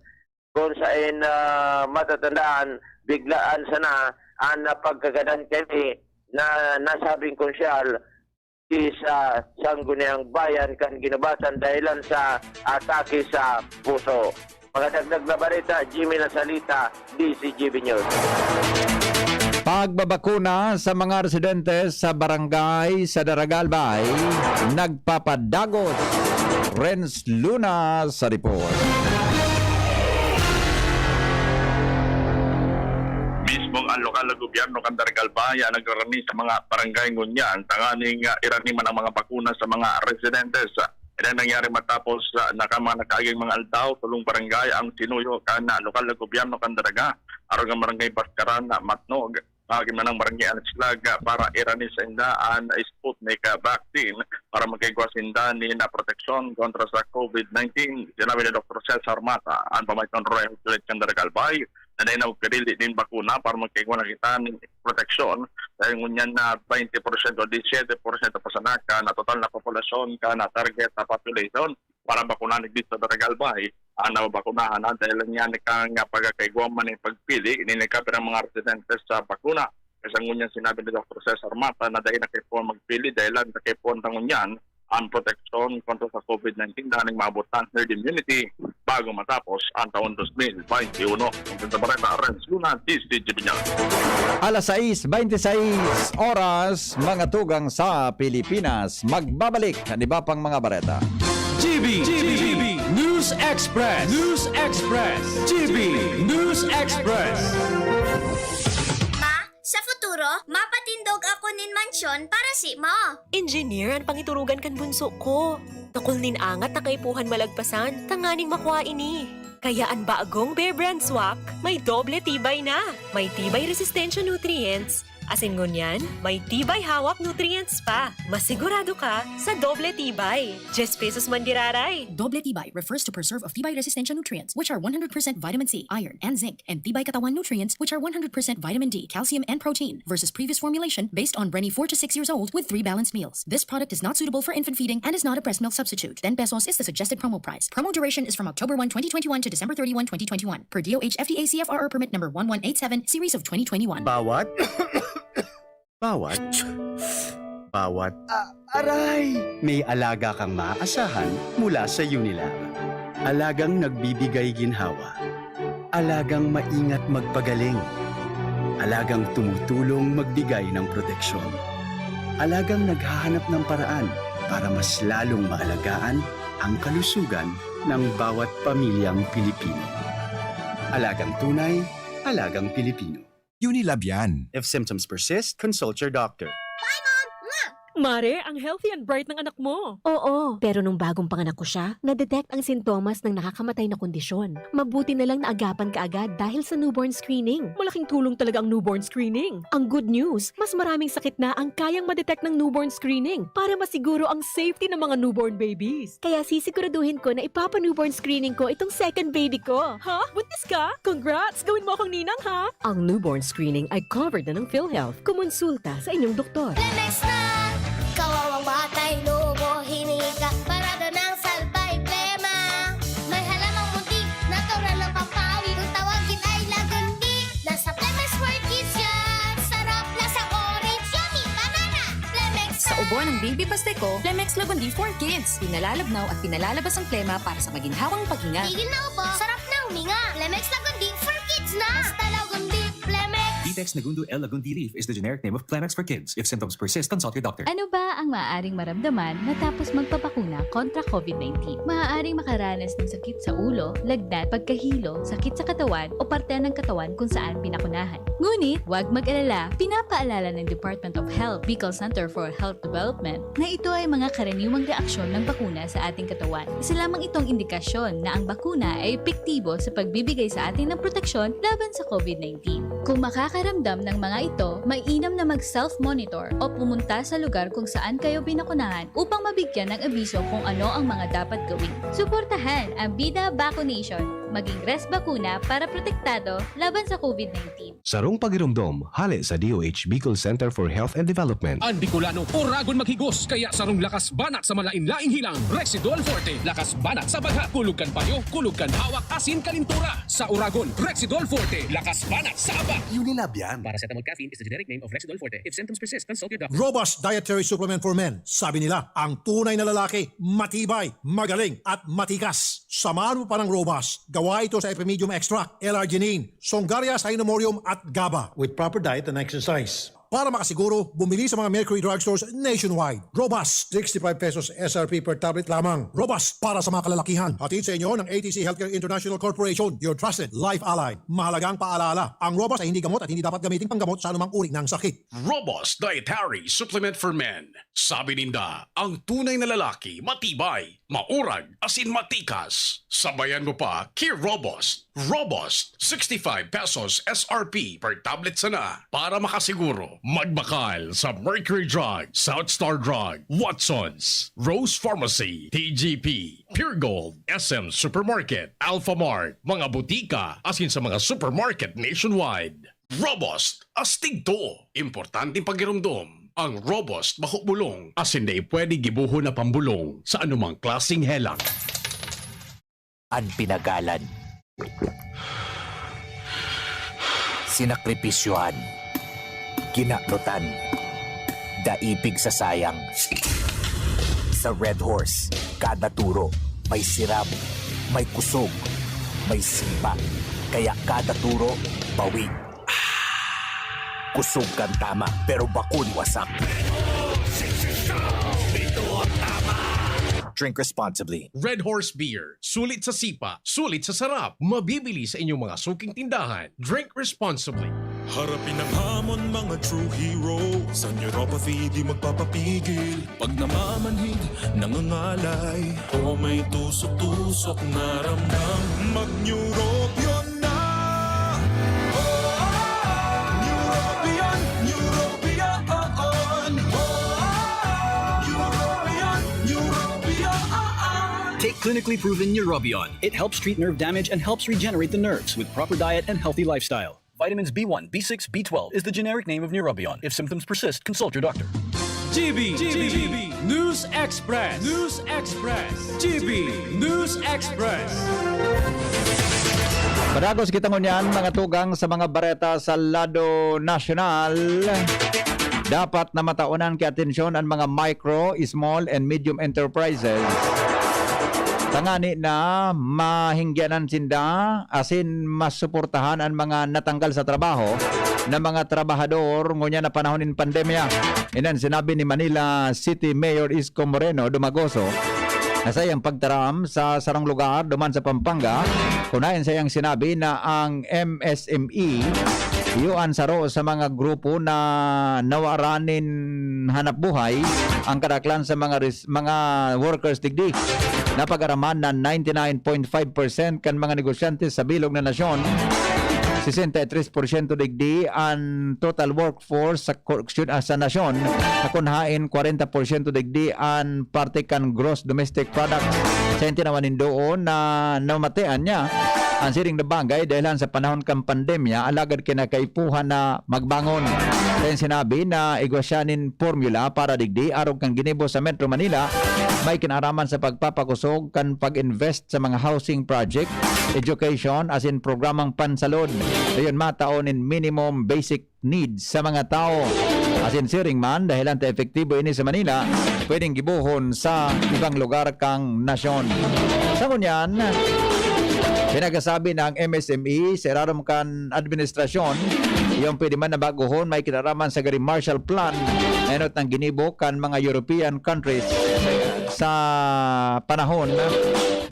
kung saen, ah, matatandaan, biglaan sana an pagkagadan kani na nasabing konsyal di sa Sangguniang Bayan kan ginubatan dahilan sa atake sa puso. Mga dagdag na bareta, Jimmy Nasalita, D C G B News. Pagbabakuna sa mga residente sa barangay sa Daragalbay, nagpapadagos. Renz Luna sa report. Mismong ang lokal na gobyerno kan Daragalbay ang nagrarani sa mga barangay ngunyan tanganing, ah, irani man ang mga bakuna sa mga residentes. Yan ang nangyari matapos, ah, na kan mga nakaaging mga aldaw, tolong barangay ang sinuyo kan, ah, lokal na gobyerno kan Daraga, arog ang barangay Bascaran, ah, Matnog, agi man ang barangay Anaslag, ah, para irani sa inda an Sputnik, ah, vaccine para makaigwa sinda nin, ah, proteksyon kontra sa COVID nineteen. Sinabi ni Doktor Cesar Mata, an pamahiton Royal Health Village kan Daragalbay, na dai na magkadili nin bakuna para makaigwa na kita nin proteksyon. Dahil ngunyan na twenty porsyento, diecisiete porsyento pa sana kan total na populasyon kan target na population para bakunahan digdi sa Daragalbay ang nababakunahan na dahil niyan kan pagkakaigwa man nin pagpili nin kapirang mga residentes sa bakuna. Kaya sa ngunyan sinabi ni Doktor Cesar Mata na dai na kaipuhan magpili dahil lang sa kaipuhan ta ngunyan ang proteksyon kontra sa COVID nineteen tanganing maabot ang herd immunity bago matapos ang taon dos mil baynte uno. Ang Santa Bareta, Renz Luna, D C G B News. Alas sais baynte sais oras, mga tugang sa Pilipinas. Magbabalik ang iba pang mga bareta. G B, G B, News Express, News Express, G B News Express. Ma, sa futuro, mapatindog ako nin mansyon para simo. Engineer an pangiturugan kan bunso ko. Dakul nin angat na kaipuhan malagpasan, tanganing makua ini. Kaya an bagong Bear Brand Swak may doble tibay na. May tibay resistensya nutrients, asin ngunyan, may tibay hawak nutrients pa. Masigurado ka sa doble tibay. Diyes pesos man giraray. Doble tibay refers to preserve of tibay resistensya nutrients, which are one hundred percent vitamin C, iron, and zinc, and tibay katawan nutrients, which are one hundred percent vitamin D, calcium, and protein, versus previous formulation based on Brenny four to six years old with three balanced meals. This product is not suitable for infant feeding and is not a breast milk substitute. Ten pesos is the suggested promo price. Promo duration is from October one, twenty twenty-one to December thirty-one, twenty twenty-one, per D O H F D A C F R R permit number one one eight seven, series of twenty twenty-one. Bawat, bawat, bawat. Ah, aray! May alaga kang maaasahan mula sa Unilab. Alagang nagbibigay ginhawa. Alagang maingat magpagaling. Alagang tumutulong magbigay ng proteksyon. Alagang naghahanap ng paraan para mas lalong maalagaan ang kalusugan ng bawat pamilyang Pilipino. Alagang tunay, alagang Pilipino. Unilab yan. If symptoms persist, consult your doctor. Bye, Mom! Mwah! Mare, ang healthy and bright ng anak mo. Oo, pero nung bagong panganak ko siya, na-detect ang sintomas ng nakakamatay na kondisyon. Mabuti na lang naagapan ka agad dahil sa newborn screening. Malaking tulong talaga ang newborn screening. Ang good news, mas maraming sakit na ang kayang ma-detect ng newborn screening para masiguro ang safety ng mga newborn babies. Kaya sisiguraduhin ko na ipapa-newborn screening ko itong second baby ko. Ha? Buntis ka? Congrats! Gawin mo akong ninang, ha? Ang newborn screening ay covered na ng PhilHealth. Kumonsulta sa inyong doktor. Lemex na! Kawawang batay, lobo, hiningi ka, parada ng salbay, plema. May halamang muntik, natural ng pampawi. Kung tawagin ay lagundi, nasa Lemex for Kids yan. Sarap, lasang orange, yummy, banana. Lemex Sa na! Ubo ng Baby Pasteco, Lemex Lagundi for Kids. Pinalalabnaw at pinalalabas ang plema para sa maginhawang paghinga. Tigil na ubo, sarap na huminga. Lemex Lagundi for Kids na! Basta Lagundi, Lemex! Vitex Negundo L Lagundi Leaf is the generic name of Clemex for Kids. If symptoms persist, consult your doctor. Ano ba ang maaaring maramdaman matapos magpabakuna kontra COVID nineteen? Maaaring makaranas ng sakit sa ulo, lagnat, pagkahilo, sakit sa katawan o parte ng katawan kung saan pinakunahan. Ngunit, huwag mag-alala, pinapaalala ng Department of Health, Bicol Center for Health Development, na ito ay mga karaniwang reaksyon ng bakuna sa ating katawan. Isa lamang itong indikasyon na ang bakuna ay epektibo sa pagbibigay sa atin ng proteksyon laban sa COVID nineteen. Kung makakaramdam ng mga ito, mainam na mag-self-monitor o pumunta sa lugar kung saan kayo binakunahan upang mabigyan ng abiso kung ano ang mga dapat gawin. Suportahan ang Bida Vaccination. Maging Res Bakuna para protektado laban sa COVID nineteen. Sarong pagiromdom, hale sa D O H Bicol Center for Health and Development. Ang Bicolano, oragon maghigos, kaya sarong lakas banat sa malain-laing hilang, Rexidol Forte. Lakas banat sa bagha, kulog kan payo, kulog kan hawak, asin kalintura. Sa oragon, Rexidol Forte. Lakas banat sa aba. Unilab yan. Paracetamol caffeine is the generic name of Rexidol Forte. If symptoms persist, consult your doctor. Robust Dietary Supplement for Men. Sabi nila, ang tunay na lalaki, matibay, magaling, at matikas. Samahan mo pa ng Robust. Gawa ito sa Epimedium Extract, L-arginine, Songaria Cynomorium, at GABA. With proper diet and exercise. Para makasiguro, bumili sa mga Mercury Drugstores nationwide. Robust, sixty-five pesos S R P per tablet lamang. Robust para sa mga kalalakihan. Hatid sa inyo ng A T C Healthcare International Corporation, your trusted life ally. Mahalagang paalala, ang Robust ay hindi gamot at hindi dapat gamitin panggamot sa anumang uri ng sakit. Robust Dietary Supplement for Men. Sabi ninda, ang tunay na lalaki, matibay, maurag, asin matikas. Sabayan mo pa, Kir Robust. Robust, sixty-five pesos S R P per tablet sana. Para makasiguro, magbakal sa Mercury Drug, South Star Drug, Watsons, Rose Pharmacy, T G P, Pure Gold, S M Supermarket, Alphamart, mga butika, asin sa mga supermarket nationwide. Robust, astig to. Importanteng pagiromdom. Ang Robust bako bulong, asin dai pwede gibohon na pambulong sa anumang klaseng helang. An pinagalan. Sinakripisyohan. Kinanutan. Daipig sa sayang. Sa Red Horse, kada turo may sirab, may kusog, may sipa. Kaya kada turo, bawi. Kusog kan tama, pero bakon wasak. Drink responsibly. Red Horse Beer. Sulit sa sipa, sulit sa sarap. Mabibili sa inyong mga suking tindahan. Drink responsibly. Harapin ang hamon, mga true hero. Sa neuropathy, di magpapapigil. Pag namamanhid, nangangalay. O may tusok-tusok na ramdam. Mag-Neurobion na! Neurobion, Neurobion, Neurobion, Neurobion. Take clinically proven Neurobion. It helps treat nerve damage and helps regenerate the nerves with proper diet and healthy lifestyle. Vitamins B one, B six, B twelve is the generic name of Neurobion. If symptoms persist, consult your doctor. G B, G B, News Express, News Express, G B News Express. Padagos kita ngunyan, mga tugang, sa mga bareta sa lado nasyonal. Dapat na mataonan ki atensyon an mga micro, small, and medium enterprises, tangani na mahingyanan sinda asin masuportahan an mga natanggal sa trabaho na mga trabahador ngunyan na panahon nin pandemya. Iyan an sinabi ni Manila City Mayor Isko Moreno Dumagoso na saiyang pagtaram sa sarong lugar duman sa Pampanga, kun haen saiyang sinabi na ang M S M E iyo an saro sa mga grupo na nawaran nin hanap buhay ang kadaklan sa mga res-, mga workers digdi. Napag-araman na ninety nine point five percent kan mga negosyante sa bilog na nasyon, sesenta y tres porsyento digdi an total workforce sa kor-, ah, sa nasyon, na kun haen kwarenta porsyento digdi an parte kan gross domestic product. Sa tinawan nin doon na namatian niya an siring na bagay dahilan sa panahon kan pandemya, alagad kinakaipuhan na magbangon. Sa sinabi na igwa siya nin formula para digdi arog kan ginibo sa Metro Manila, may kinaraman sa pagpapakosog kan pag-invest sa mga housing project, education, asin programang pansalod. Dayon matao nin minimum basic needs sa mga tawo. Asin siring man, dahilan ta epektibo ini sa Manila, pwedeng gibohon sa ibang lugar kan nasyon. Sa ngunyan, pinagasabi na ang M S M E sa irarom kan administrasyon, yung pwede man na baguhon, may kinaraman sa gari Marshall Plan, na enot ng ginibo kan mga European countries sa panahon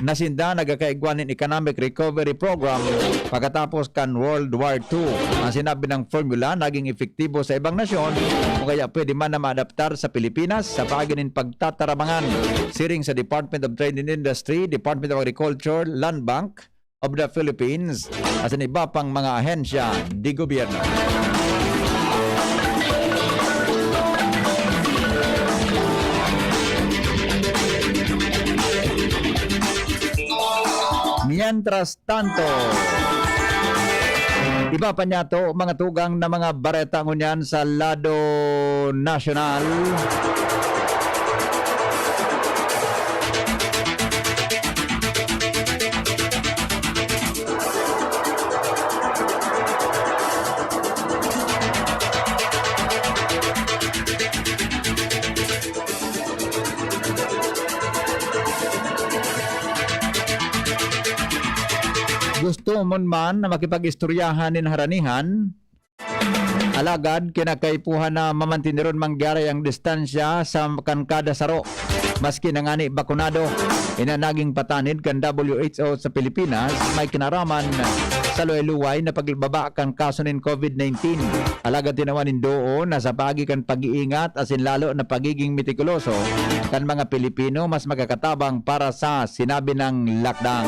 na sinda nagkakaigwa nin economic recovery program pagkatapos kan World War two. Ang sinabi ng formula naging epektibo sa ibang nasyon o kaya pwede man na maadaptar sa Pilipinas sa paagi nin pagtatarabangan. Siring sa Department of Trade and Industry, Department of Agriculture, Land Bank of the Philippines, asin iba pang mga ahensya di gobyerno. Mientras tanto, iba pa niyato, mga tugang na mga bareta ngunyan sa lado nasyonal. Gusto mo man na makipag-istoryahan nin haranihan, alagad kinakaipuhan na mamantiniron mangyari ang distansya sa kan kada saro, maski na ngani bakunado. Ina naging patanid kan W H O sa Pilipinas, may kinaraman sa luway-luway na pagbaba kan kaso nin COVID nineteen. Alagad tinawan nin doon na sa paagi kan pag-iingat asin lalo na pagiging metikuloso kan mga Pilipino, mas makakatabang para sa sinabi ng lakdang.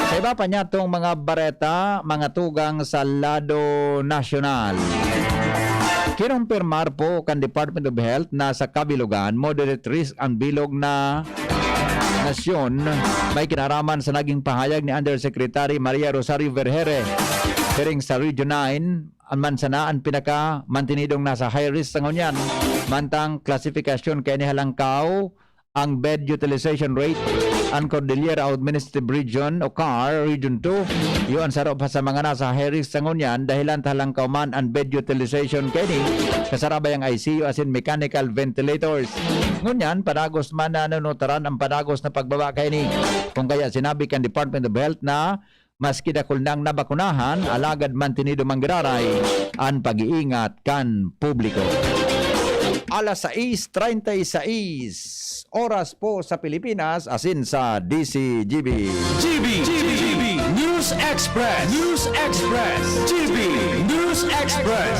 Sa iba pa niyatong mga bareta, mga tugang sa lado nasyonal. Kinumpirmar po kan Department of Health na sa kabilugan, moderate risk ang bilog na nasyon. May kinaraman sa naging pahayag ni Undersecretary Maria Rosario Vergere. Siring sa Region nine, an man sana an pinakamantinidong nasa high risk sa ngunyan. Mantang klasifikasyon kaini halangkaw ang bed utilization rate, an Cordillera Administrative Region o car, Region two, iyo an saro pa sa mga nasa high risk sa ngunyan, dahilan ta halangkaw man an bed utilization kaini, kasarabay ang I C U asin mechanical ventilators. Ngunyan, padagos man na nanutaran ang padagos na pagbaba kaini. Kung kaya sinabi kan Department of Health na maski dakul nang nabakunahan, alagad mantinido manggiraray an pag-iingat kan publiko. Alas sais treinta y seis oras po sa Pilipinas, asin sa D C G B. G B, G B, G B, News Express, News Express, G B, News Express.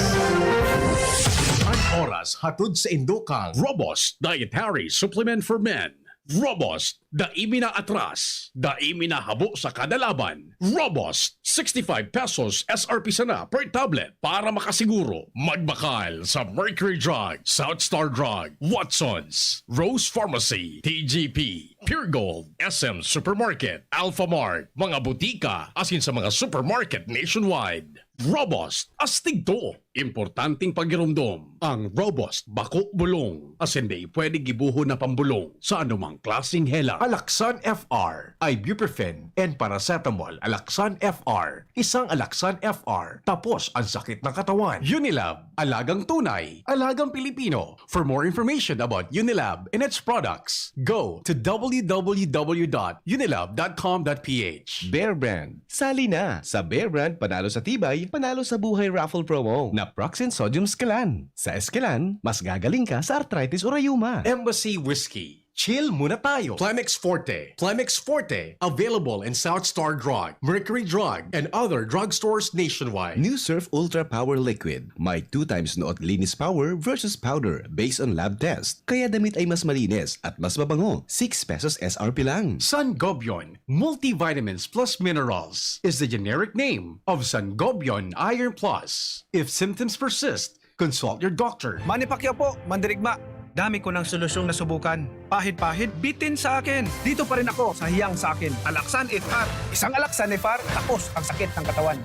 An oras hatod sa indo kan Robust Dietary Supplement for Men. Robust, dai mi na atras, dai mi na habo sa kada laban. Robust, sixty-five pesos S R P sana per tablet para makasiguro. Magbakal sa Mercury Drug, South Star Drug, Watsons, Rose Pharmacy, T G P, Pure Gold, S M Supermarket, Alpha Mart, mga butika, asin sa mga supermarket nationwide. Robust, astig to. Importanteng pagiromdom. Ang Robust, bako bulong. Asin dai pwede gibohon na pambolong sa anumang klaseng hela. Alaxan F R, ibuprofen, and paracetamol. Alaxan F R, isang Alaxan F R. Tapos ang sakit ng katawan. Unilab, alagang tunay, alagang Pilipino. For more information about Unilab and its products, go to W W W dot unilab dot com dot P H. Bear Brand. Sali na! Sa Bear Brand, panalo sa tibay, panalo sa buhay raffle promo na Proxin Sodium Esquilan. Sa Esquilan, mas gagaling ka sa arthritis o rayuma. Embassy Whiskey. Chill muna tayo. Plemex Forte. Plemex Forte. Available in South Star Drug, Mercury Drug, and other drugstores nationwide. New Surf Ultra Power Liquid. May two times noot linis power versus powder based on lab test. Kaya damit ay mas malinis at mas mabango. Six pesos S R P lang. Sangobion. Multivitamins plus minerals is the generic name of Sangobion Iron Plus. If symptoms persist, consult your doctor. Manny Pacquiao po, mandirigma. Dami ko ng solusyong nasubukan. Pahid-pahid, bitin sa akin. Dito pa rin ako sa hiyang sa akin. Alaxan F R. Isang Alaxan F R, tapos ang sakit ng katawan.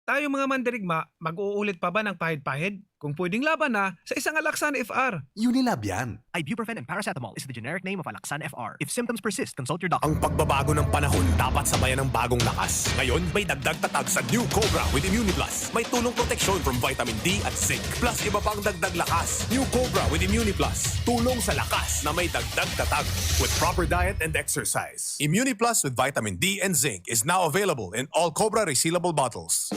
Tayo mga mandirigma, mag-uulit pa ba ng pahid-pahid? Kung pwedeng laban na, sa isang Alaxan F R. Unilab yan. Ibuprofen and paracetamol is the generic name of Alaxan F R. If symptoms persist, consult your doctor. Ang pagbabago ng panahon dapat sabayan ng bagong lakas. Ngayon, may dagdag tatag sa New Cobra with Immuniplus. May tulong proteksyon from vitamin D at zinc. Plus iba pang dagdag lakas. New Cobra with Immuniplus. Tulong sa lakas na may dagdag tatag with proper diet and exercise. Immuniplus with vitamin D and zinc is now available in all Cobra resealable bottles.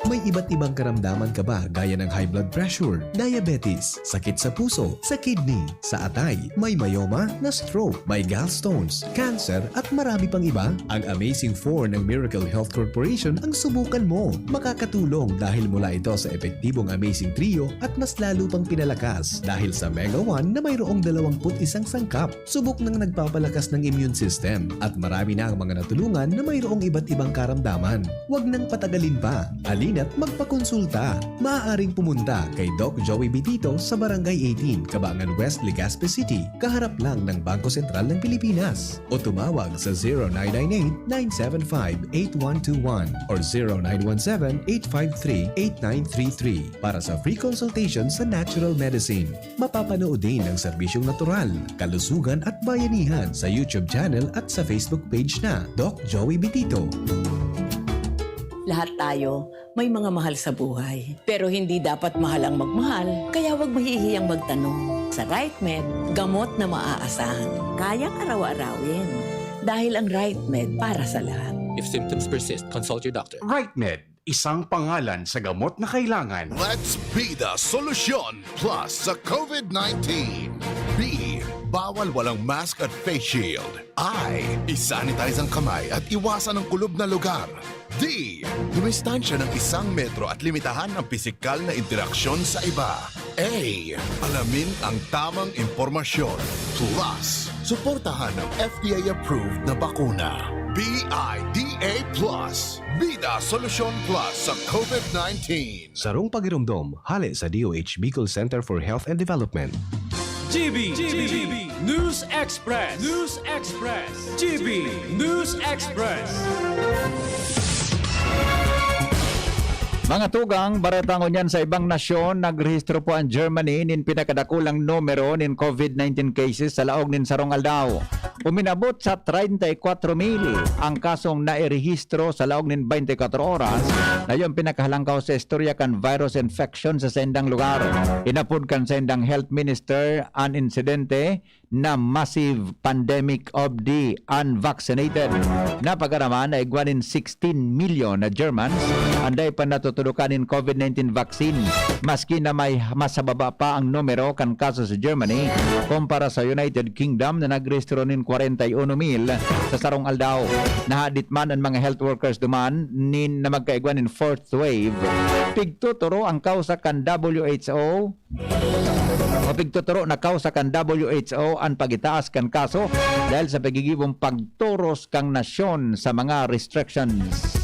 May iba't ibang karamdaman ka ba, gaya ng high blood pressure, diabetes, sakit sa puso, sa kidney, sa atay, may myoma, na-stroke, may gallstones, cancer, at marami pang iba? Ang Amazing four ng Miracle Health Corporation ang subukan mo. Makakatulong dahil mula ito sa epektibong Amazing Trio at mas lalo pang pinalakas dahil sa Mega One na mayroong dalawampu't isang sangkap. Subok nang nagpapalakas ng immune system at marami na ang mga natulungan na mayroong iba't ibang karamdaman. Huwag nang patagalin pa. Halina't magpakonsulta. Maaaring pumunta kay Doc Joey Bitito sa Barangay eighteen, Cabangan West, Legazpi City, kaharap lang ng Bangko Sentral ng Pilipinas. O tumawag sa zero nine nine eight, nine seven five, eight one two one or zero nine one seven, eight five three, eight nine three three para sa free consultation sa natural medicine. Mapapanood din ang serbisyong natural, kalusugan at bayanihan sa YouTube channel at sa Facebook page na Doc Joey Bitito. Lahat tayo may mga mahal sa buhay, pero hindi dapat mahal ang magmahal, kaya huwag mahihiyang magtanong. Sa RightMed, gamot na maaasahan, kayang araw-arawin. Dahil ang RightMed para sa lahat. If symptoms persist, consult your doctor. RightMed, isang pangalan sa gamot na kailangan. Let's be the solution plus sa COVID nineteen. B, bawal walang mask at face shield. I, isanitize ang kamay at iwasan ang kulob na lugar. D, dumistansya ng isang metro at limitahan ang pisikal na interaksyon sa iba. A, alamin ang tamang impormasyon. Plus, suportahan ang F D A-approved na bakuna. B I D A plus. Bida Solusyon Plus sa COVID nineteen. Sarong pagiromdom, hale sa D O H Bicol Center for Health and Development. G B, G B, News Express, News Express, G B News Express. Mga tugang, bareta ngunyan sa ibang nasyon, nagrehistro po ang Germany nin pinakadakulang numero nin COVID nineteen cases sa laog nin sarong aldaw. Uminabot sa treinta y cuatro mil ang kasong nairehistro sa laog nin twenty-four oras, na iyo an pinakahalangkaw sa istorya kan virus infection sa saindang lugar. Inapod kan saindang health minister an insidente na massive pandemic of the unvaccinated. Napag-araman na igwa nin sixteen million na Germans an dai pa natutudokan nin COVID nineteen vaccine, maski na may mas mababa pa ang numero kan kaso sa Germany kumpara sa United Kingdom na nagrehistro nin kwarenta y uno mil sa sarong aldaw. Nahadit man an mga health workers duman nin na magkaigwa nin fourth wave. Pigtuturo ang kausa kan W H O o pigtuturo na kausa kan W H O an pagitaas kan kaso dahil sa pagigibong pagtoros kan nasyon sa mga restrictions.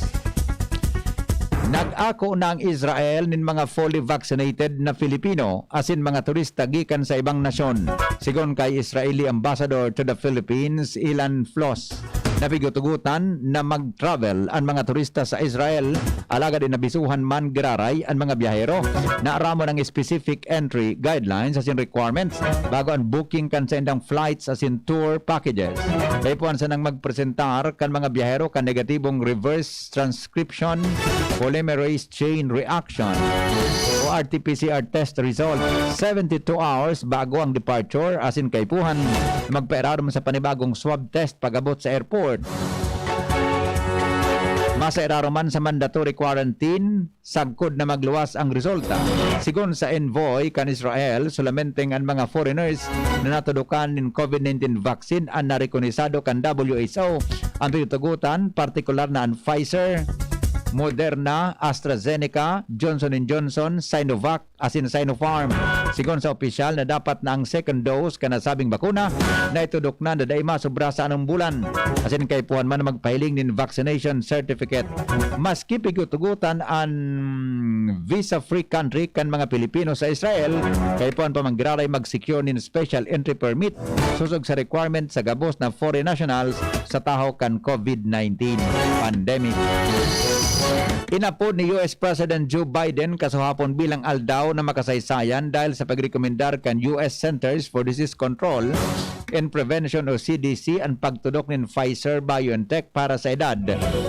Nag-ako na ang Israel nin mga fully vaccinated na Filipino asin mga turista gikan sa ibang nasyon. Sigon kay Israeli Ambassador to the Philippines, Ilan Flos, napigtutugotan na mag-travel an mga turista sa Israel, alagad inabisuhan man giraray an mga biyahero. Naaramon ang specific entry guidelines asin requirements bago an booking kan saindang flights asin tour packages. Kaipuhan sanang magpresentar kan mga biyahero kan negatibong reverse transcription polymerase chain reaction o R T P C R test result seventy-two hours bago ang departure, asin kaipuhan magpairarom sa panibagong swab test pag-abot sa airport. Sa iraruman sa mandatory quarantine, sagkod na magluwas ang resulta. Sigon sa envoy kan Israel, solamenteng an mga foreigners na natudukan nin COVID nineteen vaccine an narekonisado kan W H O. Ang tinutugutan, partikular na an Pfizer, Moderna, AstraZeneca, Johnson and Johnson, Sinovac, asin Sinopharm. Sigon sa opisyal na dapat na ang second dose kan nasabing bakuna na itudok na na dai masobra sa anong bulan, asin kaipuhan man na magpahiling nin vaccination certificate. Maski pigtutugotan an visa-free country kan mga Pilipino sa Israel, kaipuhan pa man giraray mag-secure nin special entry permit sosog sa requirement sa gabos na foreign nationals sa tahaw kan COVID nineteen pandemic. Inapod ni U S President Joe Biden kasuhapon bilang aldaw na makasaysayan dahil sa pagrekomendar kan U S Centers for Disease Control and Prevention o C D C an pagtudok nin Pfizer-BioNTech para sa edad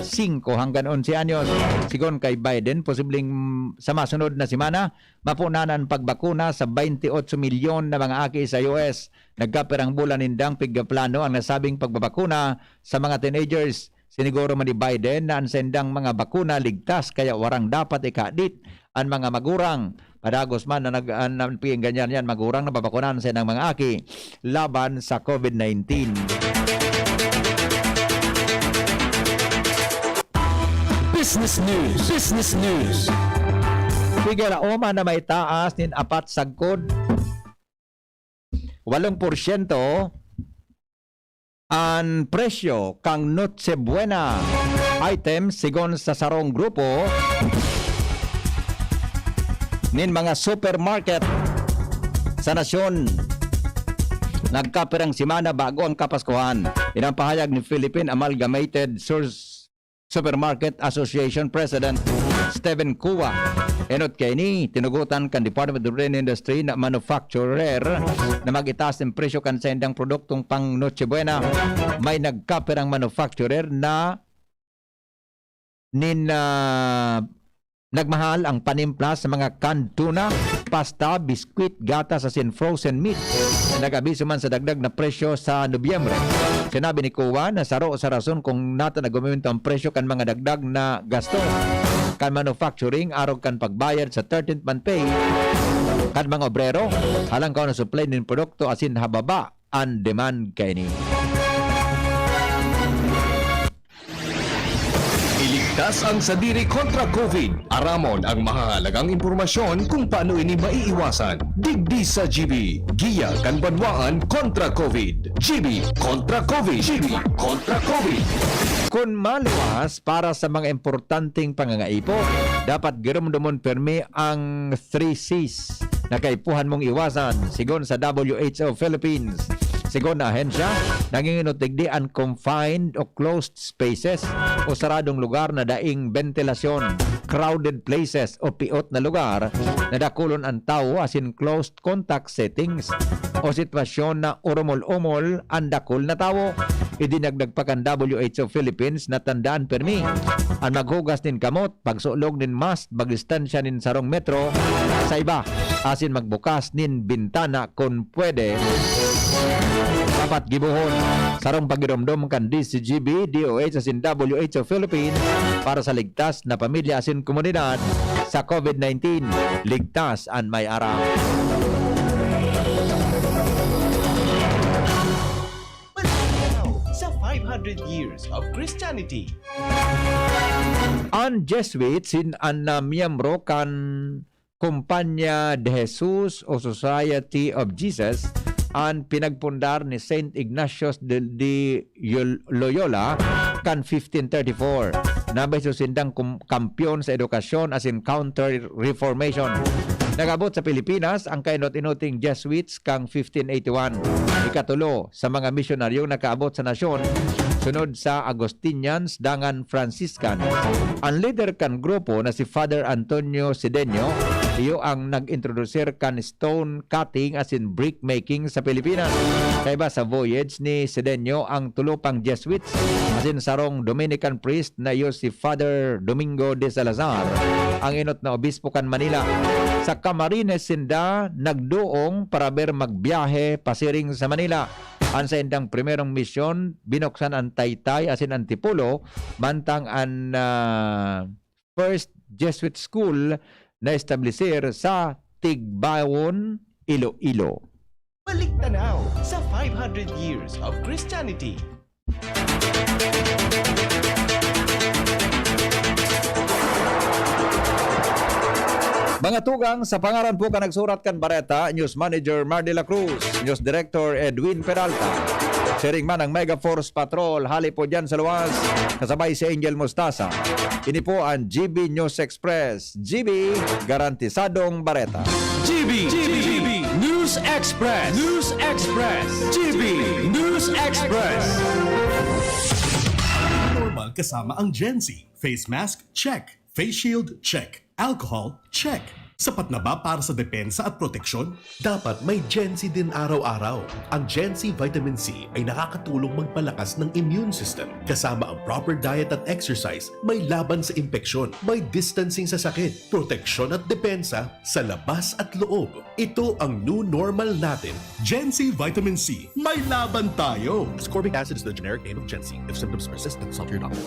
singko hanggang onse anyos. Sigon kay Biden, posibleng sa masunod na semana, mapunan an pagbakuna sa twenty-eight milyon na mga aki sa U S. Nagkapirang bulan nindang pigkaplano ang nasabing pagbabakuna sa mga teenagers. Siniguro man ni Biden na an saindang mga bakuna ligtas, kaya warang dapat ikadit an mga magurang. Padagos man na nag-, an, an, ganyan yan, magurang na babakunan sa ilang mga aki laban sa COVID nineteen. Business News. Business News. Figure Oma na may taas nin apat sagkod, walong porsyento an presyo kan Noche Buena items sigon sa sarong grupo nin mga supermarket sa nasyon. Nagkapirang semana bago ang Kapaskuhan. Yan ang pahayag ni Philippine Amalgamated Source Supermarket Association President Steven Cua. Enot kaini, tinugotan kan Department of Trade and Industry na manufacturer na mag-itaas nin presyo kan saindang produktong pang Noche Buena. May nagkapirang manufacturer na nin, ah, nagmahal ang panimpla sa mga canned tuna, pasta, biskwit, gatas asin frozen meat na nag-abiso man sa dagdag na presyo sa Nobyembre. Sinabi ni Cua na saro sa rason kung nata nag-umento ang presyo kan mga dagdag na gasto kan manufacturing arog kan pagbayad sa thirteenth month pay kan mga obrero, halangkaw na supply nin produkto asin hababa an demand kaini. Iligtas ang sadiri kontra COVID. Aramon ang mahahalagang impormasyon kung paano ini maiiwasan. Digdi sa G B, Giya kan Banwaan kontra COVID. G B kontra COVID. G B kontra COVID. Kun maluwas para sa mga importanteng pangangaipo, dapat giromdomon permi ang three C's na kaipuhan mong iwasan, sigon sa W H O Philippines. Sigon na ahensya, nanginginutig di an confined o closed spaces o saradong lugar na daing bentilasyon, crowded places o piot na lugar na dakulon an tawo asin closed contact settings o sitwasyon na urumol-umol an dakul na tawo. Idinagdag pa kan W H O Philippines na tandaan permi an maghugas nin kamot, pagsulog nin mask, magdistansya nin sarong metro sa iba, asin magbukas nin bintana kun pwede. Dapat gibohon sarong pagiromdom kan D C G B, D O H asin W H O Philippines para sa ligtas na pamilya asin komunidad sa COVID nineteen. Ligtas an may aram. Sa five hundred years of Christianity. An Jesuits, sin-, an, ah, miyembro kan Compañía de Jesús o Society of Jesus, an pinagpundar ni Saint Ignatius de, de Yol-, Loyola kan fifteen thirty-four. Nabahiso sindang kum-, kampiyon sa edukasyon asin counter-reformation. Nag-abot sa Pilipinas ang kainot-inoting Jesuits kan fifteen eighty-one. Ikatulo sa mga misyonaryo nakaabot sa nasyon, sunod sa Agustinians dangan Franciscans. Ang lider kan grupo na si Father Antonio Sedeño, iyo ang nag-introdusir kan stone cutting asin brick making sa Pilipinas. Kaiba sa voyage ni Sedeño ang tulo pang Jesuits, asin sarong Dominican priest na iyo si Father Domingo de Salazar, ang inot na obispo kan Manila. Sa Camarines sinda nagduong para ber magbiyahe pasiring sa Manila. An saindang primerong misyon, binuksan an Taytay asin Antipolo, mantang an, ah, first Jesuit school na establisir sa Tigbawon, Iloilo. Balik tanaw sa five hundred years of Christianity. Mga tugang, sa pangaran po kan nagsurat kan bareta, News Manager Mar de la Cruz, News Director Edwin Peralta. Siring man ang Mega Force Patrol, hali po dyan sa luwas, kasabay si Angel Mostasa. Ini po ang G B News Express. G B, garantisadong bareta. G B, G B, News Express, News Express, G B News Express. Normal kasama ang Gen Z. Face mask, check. Face shield, check. Alcohol, check. Sapat na ba para sa depensa at proteksyon? Dapat may Gen Z din araw-araw. Ang Gen Z Vitamin C ay nakakatulong magpalakas ng immune system. Kasama ang proper diet at exercise, may laban sa impeksyon, may distancing sa sakit, proteksyon at depensa sa labas at loob. Ito ang new normal natin. Gen Z Vitamin C, may laban tayo! Ascorbic acid is the generic name of Gen Z. If symptoms persist, consult your doctor.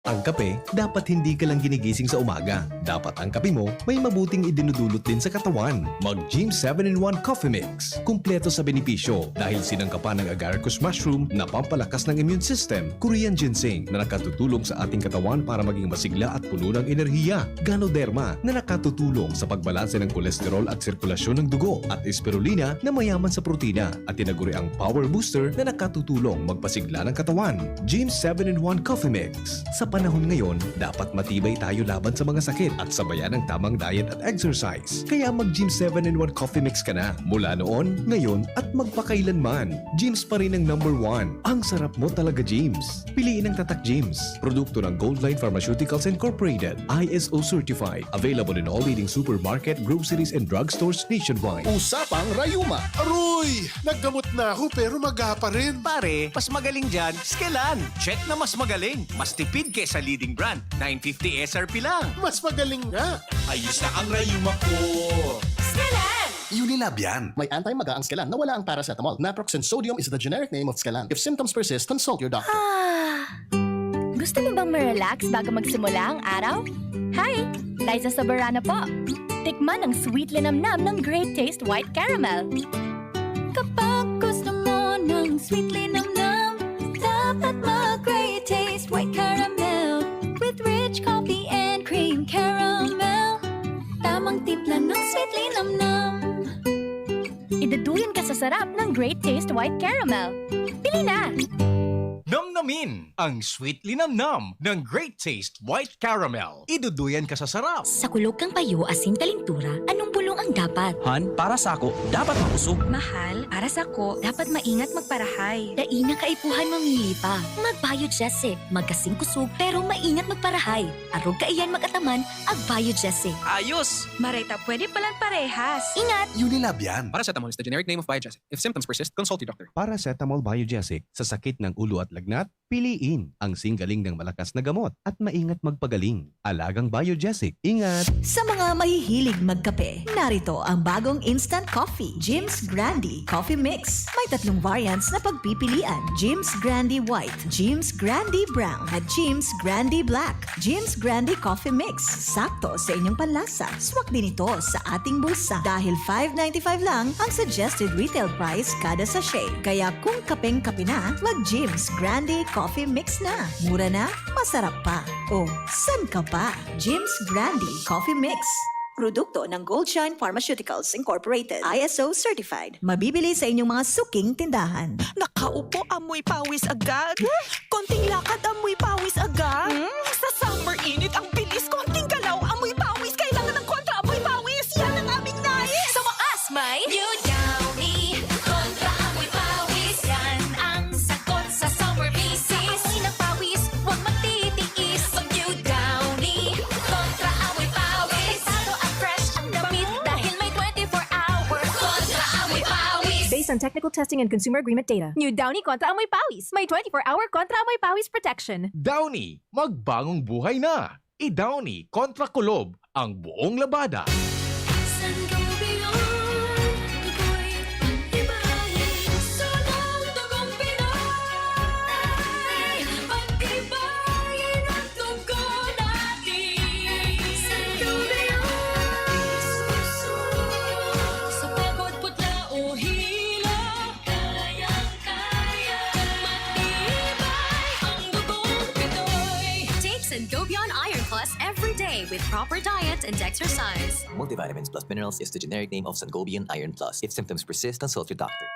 Ang kape, dapat hindi ka lang ginigising sa umaga. Dapat ang kape mo may mabuting idinudulot din sa katawan. Mag Gym seven in one Coffee Mix. Kumpleto sa benepisyo dahil sinangkapan ng agaricus mushroom na pampalakas ng immune system, Korean ginseng na nakatutulong sa ating katawan para maging masigla at puno ng enerhiya, Ganoderma na nakatutulong sa pagbalanse ng kolesterol at sirkulasyon ng dugo, at Spirulina na mayaman sa protina at tinaguriang Power Booster na nakatutulong magpasigla ng katawan. Gym seven in one Coffee Mix. Sa panahon ngayon, dapat matibay tayo laban sa mga sakit at sabayan ng tamang diet at exercise. Kaya mag Gym seven in one Coffee Mix ka na mula noon, ngayon, at magpakailanman. Gym's pa rin ang number one. Ang sarap mo talaga, Gym's. Piliin ang Tatak Gym's. Produkto ng Goldline Pharmaceuticals Incorporated, I S O certified. Available in all leading supermarket, groceries, and drugstores nationwide. Usapang Rayuma. Aroy! Naggamot na ako pero maga pa rin. Pare, mas magaling dyan, Skelan. Check na mas magaling. Mas tipid kesa leading brand. nine fifty S R P lang. Mas magaling nga. Ayos na ang rayuma ko. Skelan! Unilab yan. May anti-maga ang Skelan na wala ang paracetamol. Naproxen sodium is the generic name of Skelan. If symptoms persist, consult your doctor. Gusto mo bang ma-relax bago magsimula ang araw? Hi! Liza Soberano po. Tikman ang sweet linamnam ng Great Taste White Caramel. Kapag gusto mo ng sweet linamnam, dapat mag Great Taste White Caramel with rich coffee and cream caramel. Tamang timpla ng sweet linamnam. Iduduyan ka sa sarap ng Great Taste White Caramel. Pili na! Namnamin ang sweet linamnam ng Great Taste White Caramel. Iduduyan ka sa sarap. Sa kulog kang payo asin kalintura, anong bulong ang dapat? Han, para sako, dapat makusog. Mahal, para sako, dapat maingat magparahay. Dai na kaipuhan mamili pa. Mag-Biogesic, magkasing kusog pero maingat magparahay. Arog kaiyan mag-ataman, ag-Biogesic. Ayos! Maray ta pwede palan parehas. Ingat! Unilab yan. Paracetamol is the generic name of Biogesic. If symptoms persist, consult your doctor. Paracetamol Biogesic. Sa sakit ng ulo at lagnat, piliin ang singgaling ng malakas na gamot at maingat magpagaling. Alagang Biogesic. Ingat! Sa mga mahihilig magkape, narito ang bagong instant coffee, Jim's Grande Coffee Mix. May tatlong variants na pagpipilian, Jim's Grande White, Jim's Grande Brown, at Jim's Grande Black. Jim's Grande Coffee Mix, sakto sa inyong panlasa. Swak din ito sa ating bulsa dahil five ninety-five lang ang suggested retail price kada sachet. Kaya kung kapeng-kape na, mag Jim's Grande Coffee Mix na. Mura na, masarap pa. O, san ka pa? Jim's Grande Coffee Mix. Produkto ng Goldshine Pharmaceuticals Incorporated, I S O certified. Mabibili sa inyong mga suking tindahan. Nakaupo, amoy pawis agad. Konting lakad, amoy pawis agad. Hmm? Sa summer init, ang bilis. Konting galaw, amoy pawis. Kailangan ng kontra amoy pawis. Yan ang aming nais. Sa wakas, may New Downy. Kontra amoy pawis. Yan ang sagot sa summer visis. Sa amoy ng pawis, huwag magtitiis. Mag New Downy. Kontra amoy pawis. Delikado at fresh ang damit dahil may twenty-four hour kontra amoy pawis. Based on technical testing and consumer agreement data. New Downy kontra amoy pawis. May twenty-four hour kontra amoy pawis protection. Downy, magbangong buhay na! I-Downy kontra kulob ang buong labada. San Gabriel, ako'y pag-ibahin. Sa mundo Sangobion Iron Plus every day with proper diet and exercise. Multivitamins plus minerals is the generic name of Sangobion Iron Plus. If symptoms persist, consult your doctor.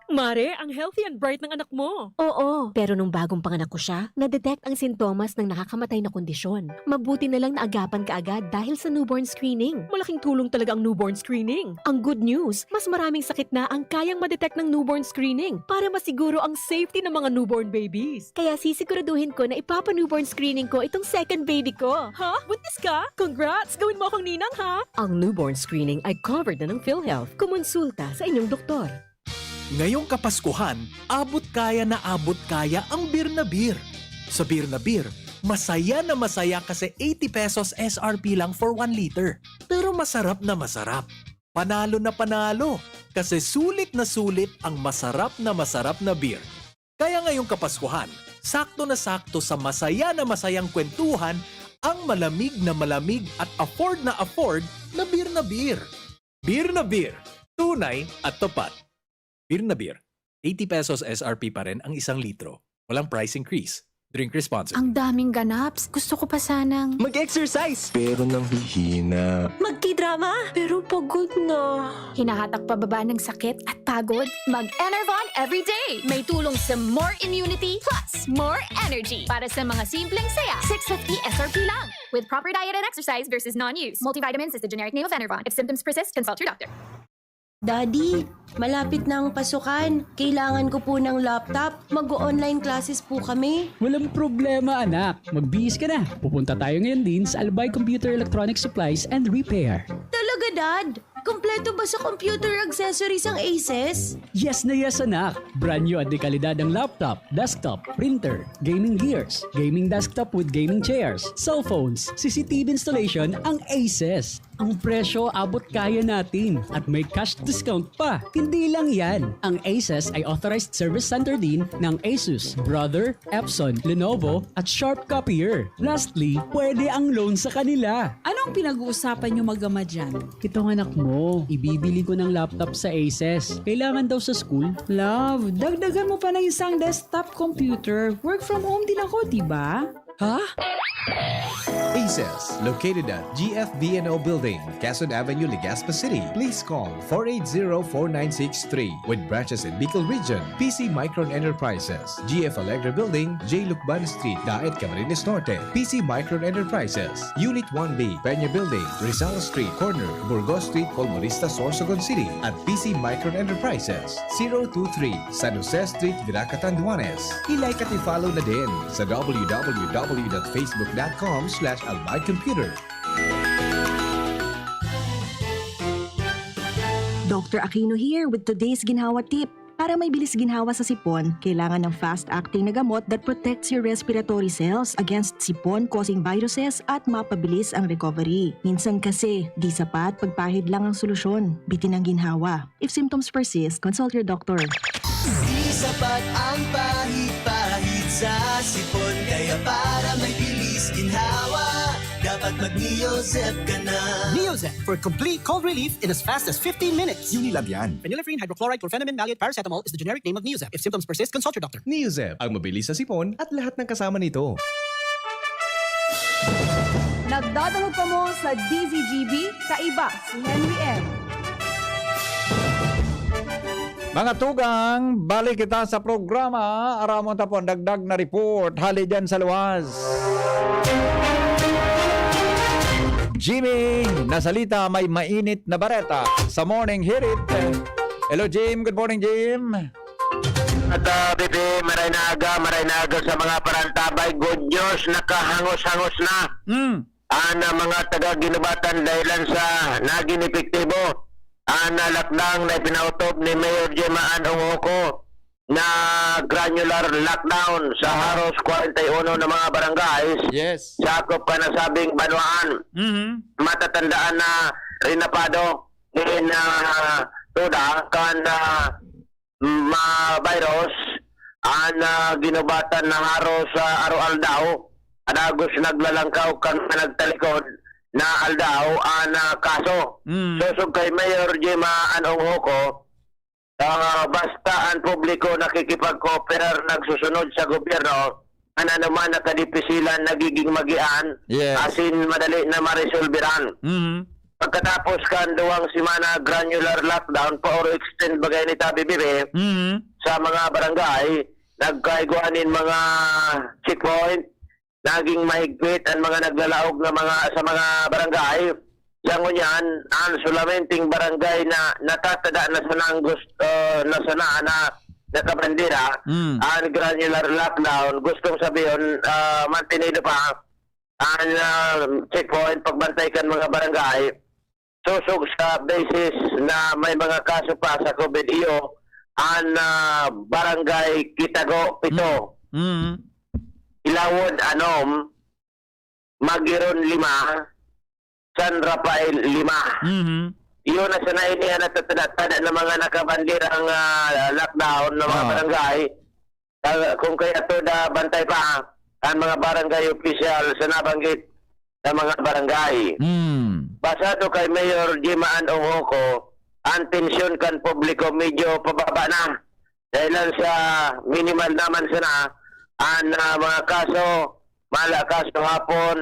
Mare, ang healthy and bright ng anak mo. Oo, pero nung bagong panganak ko siya, na-detect ang sintomas ng nakakamatay na kondisyon. Mabuti na lang naagapan kaagad dahil sa newborn screening. Malaking tulong talaga ang newborn screening. Ang good news, mas maraming sakit na ang kayang ma-detect ng newborn screening para masiguro ang safety ng mga newborn babies. Kaya sisiguraduhin ko na ipapa-newborn screening ko itong second baby ko. Ha? Buntis ka? Congrats! Gawin mo akong ninang, ha? Ang newborn screening ay covered na ng PhilHealth. Kumonsulta sa inyong doktor. Ngayong Kapaskuhan, abot kaya na abot kaya ang Beer na Beer. Sa Beer na Beer, masaya na masaya kasi eighty pesos S R P lang for one liter. Pero masarap na masarap. Panalo na panalo kasi sulit na sulit ang masarap na masarap na beer. Kaya ngayong Kapaskuhan, sakto na sakto sa masaya na masayang kwentuhan ang malamig na malamig at afford na afford na Beer na Beer. Beer na Beer, tunay at tapat. Beer na Beer, eighty pesos S R P pa rin ang isang litro. Walang price increase. Drink responsibly. Ang daming ganaps. Gusto ko pa sanang Mag-exercise! Pero nanghihina. Magtidrama, pero pagod na. Hinahatak pababa ng sakit at pagod. Mag-Enervon everyday! May tulong sa more immunity plus more energy para sa mga simpleng saya. six fifty S R P lang. With proper diet and exercise versus non-use. Multivitamins is the generic name of Enervon. If symptoms persist, consult your doctor. Daddy, malapit na ang pasukan. Kailangan ko po ng laptop. Mag-online classes po kami. Walang problema, anak. Magbihis ka na. Pupunta tayo ngayon din sa Albay Computer Electronic Supplies and Repair. Talaga, Dad? Kompleto ba sa computer accessories ang Aces? Yes na yes, anak! Brand new at dekalidad ang laptop, desktop, printer, gaming gears, gaming desktop with gaming chairs, cellphones, C C T V installation ang Aces. Ang presyo abot kaya natin at may cash discount pa. Hindi lang yan, ang Aces ay authorized service center din ng Asus, Brother, Epson, Lenovo at Sharp Copier. Lastly, pwede ang loan sa kanila. Anong pinag-uusapan niyo mag-ama dyan? Itong anak mo, ibibili ko ng laptop sa Aces. Kailangan daw sa school. Love, dagdagan mo pa ng isang desktop computer. Work from home din ako, di ba? Ha? Aces, located at G F V N O Building, Quezon Avenue, Legazpi City. Please call four eight zero, four nine six three. With branches in Bicol Region, P C Micron Enterprises, G F Alegre Building, J Lucban Street, Daet, Camarines Norte. P C Micron Enterprises, Unit one B, Peña Building, Rizal Street, corner, Burgos Street, Colmonista, Sorsogon City. At P C Micron Enterprises, zero two three, San Jose Street, Virac, Catanduanes. I-like at i-follow na din sa W W W dot facebook dot com slash albay computer. Doctor Aquino here with today's Ginhawa Tip. Para may bilis ginhawa sa sipon, kailangan ng fast-acting na gamot that protects your respiratory cells against sipon-causing viruses at mapabilis ang recovery. Minsan kasi, di sapat pagpahid lang ang solusyon. Bitin ang ginhawa. If symptoms persist, consult your doctor. Di sapat ang pahid-pahid sa sipon, kaya para may bilis ginhawa, dapat mag-Neozep ka na. Neozep for complete cold relief in as fast as fifteen minutes. Unilab yan. Phenylephrine hydrochloride chlorphenamine maleate paracetamol is the generic name of Neozep. If symptoms persist, consult your doctor. Neozep, ang mabilis sa sipon at lahat ng kasama nito. Nagdadangog kamo sa D Z G B, kaiba si Henry M. Mga tugang, balik kita sa programa. Aramon tapon, dagdag na report. Hali dyan sa luwas. Jimmy, nasalita may mainit na bareta sa Morning Hirit. Hello, Jim. Good morning, Jim. At uh, Bibi, maray na aga, maray na aga sa mga parantabay. Good news, nakahangos-hangos na. Mm. Ang uh, mga taga-Ginubatan dahilan sa naging epektibo ang uh, lockdown na ipinautob ni Mayor Gemma Ann Onghoco na granular lockdown sa haros kwarenta y uno na mga barangays yes. Sakop kan nasabing banwaan. Mm-hmm. Matatandaan na rinapado in uh, tuda kan uh, ma-virus ang uh, Ginubatan na haros uh, araw-aldaw, adagos naglalangkaw kan nagtalikod na aldaw ang uh, kaso. Mm. Sosog kay Mayor Gemma Ann Onghoco, uh, basta ang publiko nakikipag-cooperar nagsusunod sa gobyerno, an anoman na kadipisilan nagiging magian, Yes. asin madali na maresolberan. Mhm. Pagkatapos kan duwang semana granular lockdown, pa or extend bagay ni Tabi Bibi, Mhm. sa mga barangay, nagkaigwa nin mga checkpoint, naging mahigpit an mga naglalaog na mga, sa mga barangay. Sa ngunyan, an solamenteng barangay na natatada na sanang gus-, ah, na sana na nakabandera, Mm. an granular lockdown, gustong sabihon, ah, mantenido pa an, ah, checkpoint, pagbantay kan mga barangay, sosog sa basis na may mga kaso pa sa COVID iyo, an, ah, Barangay Kitago, pito. Mm. Mm. Ilawod, anom, Magiron, lima, San Rafael, lima. Mhm. Iyo na sana ini an natatada-tada na mga nakabanderang, ah, lockdown na mga Oo. barangay. Ah, kung kaya to da bantay pa, ang mga barangay official sa nabanggit na mga barangay. Mm. Basado kay Mayor Jimaan Ongoko, ang tensyon kan publiko medyo pababa na. Dahil lang sa minimal naman sana ang, ah, mga kaso, mala kaso hapon,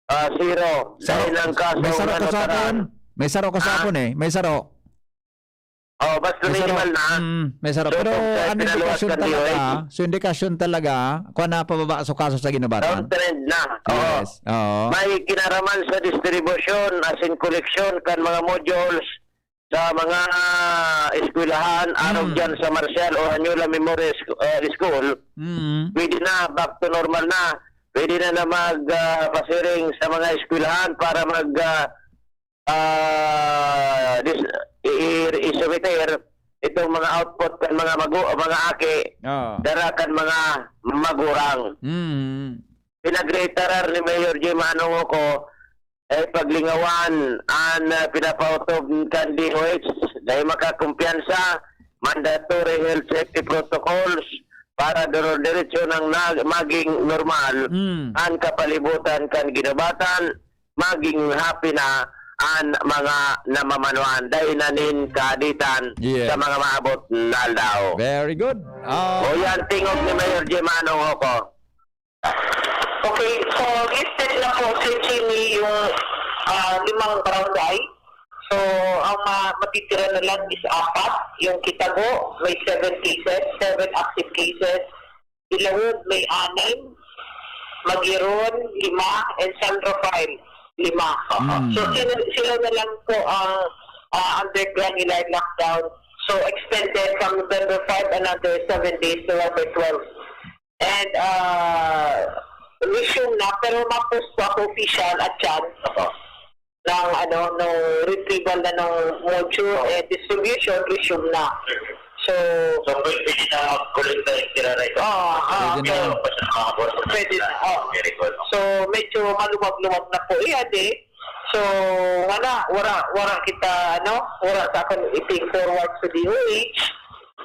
ah, zero. Saro, Dahil ang kaso may saro na ka sa notaran. hapon? May saro ka sa Ah? hapon eh. May saro. Oh, basta May saro. minimal na. Mm, may saro. So, Pero kung sa ang pinaluwas indikasyon kan talaga, D O H. so indikasyon talaga, kuwan na pababa sa kaso sa Ginobatan. Downtrend na. Oo. Yes. Oo. May kinaraman sa distribusyon, as in collection, kan mga modules sa mga, ah, eskwelahan, arog Mm. dyan sa Marcial o Anyola Memorial Sc-, ah, School. Mm. Pwede na, back to normal na. Pwede na na mag, ah, pasiring sa mga eskwelahan para mag, ah, ah, dis-, i-, i-, isumiter itong mga output kan mga magu-, mga aki, Oo. dara kan mga magurang. Mm. Pinagretarar ni Mayor Jim Anong Oko, eh, paglingawan an, ah, pinapautob kan D O H, dahil makakumpiyansa, mandatory health safety protocols para duro-, diretso nang nag-, maging normal Mm. an kapalibutan kan Ginobatan, maging happy na an mga namamanuan, dai na nin kahaditan Yes. sa mga maabot na aldaw. Very good. Ah. O yan, tingog ni Mayor Jim Anong Oko. Okay, so listed na po, Sir Jimmy, yung, ah, limang barangay. So, ang ma-, matitira na lang is apat. Yung Kitago, may seven cases, seven active cases. Ilawod, may anim. Magiron, lima. And San Rafael, lima. Mm. So, sila, sila na lang po ang, ah, under granular lockdown. So, extended from November five, another seven days, November twelve. And, ah, resume na, pero ma-post po ako official at dyan. Opo. Ng, ano, nung retrieval na ng module, Oo. eh, distribution, resume na. So, So, pwede na mag-collect na yung tira na ito? Oo, oo. Pwede na. Pero, basta mga boss, Pwede na, oo. Very good. So, medyo maluwag-luwag na po yan, eh. So, wala, wala, wala kita, ano, wala sa akin i-forward sa D O H.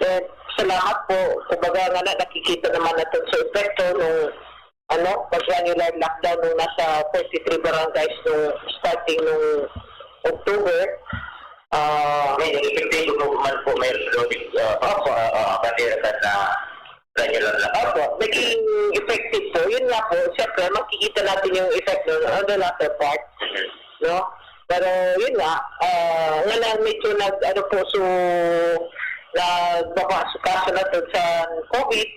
And salamat po. Kumbaga nga na, nakikita naman natin sa epekto nung, ano, pag-granular lockdown nung nasa thirty-three barangays nung starting nung October. Ah, May epektibo po man po, may loading, ah, Opo. ah, ah, bandera na granular lockdown. Opo, naging effective po. Yun nga po, siyempre, makikita natin yung effect nun on the latter part. Mhm. No? Pero yun nga, ah, nga lang medyo nag, ano po, so, nagbaba sa kaso na to sa COVID.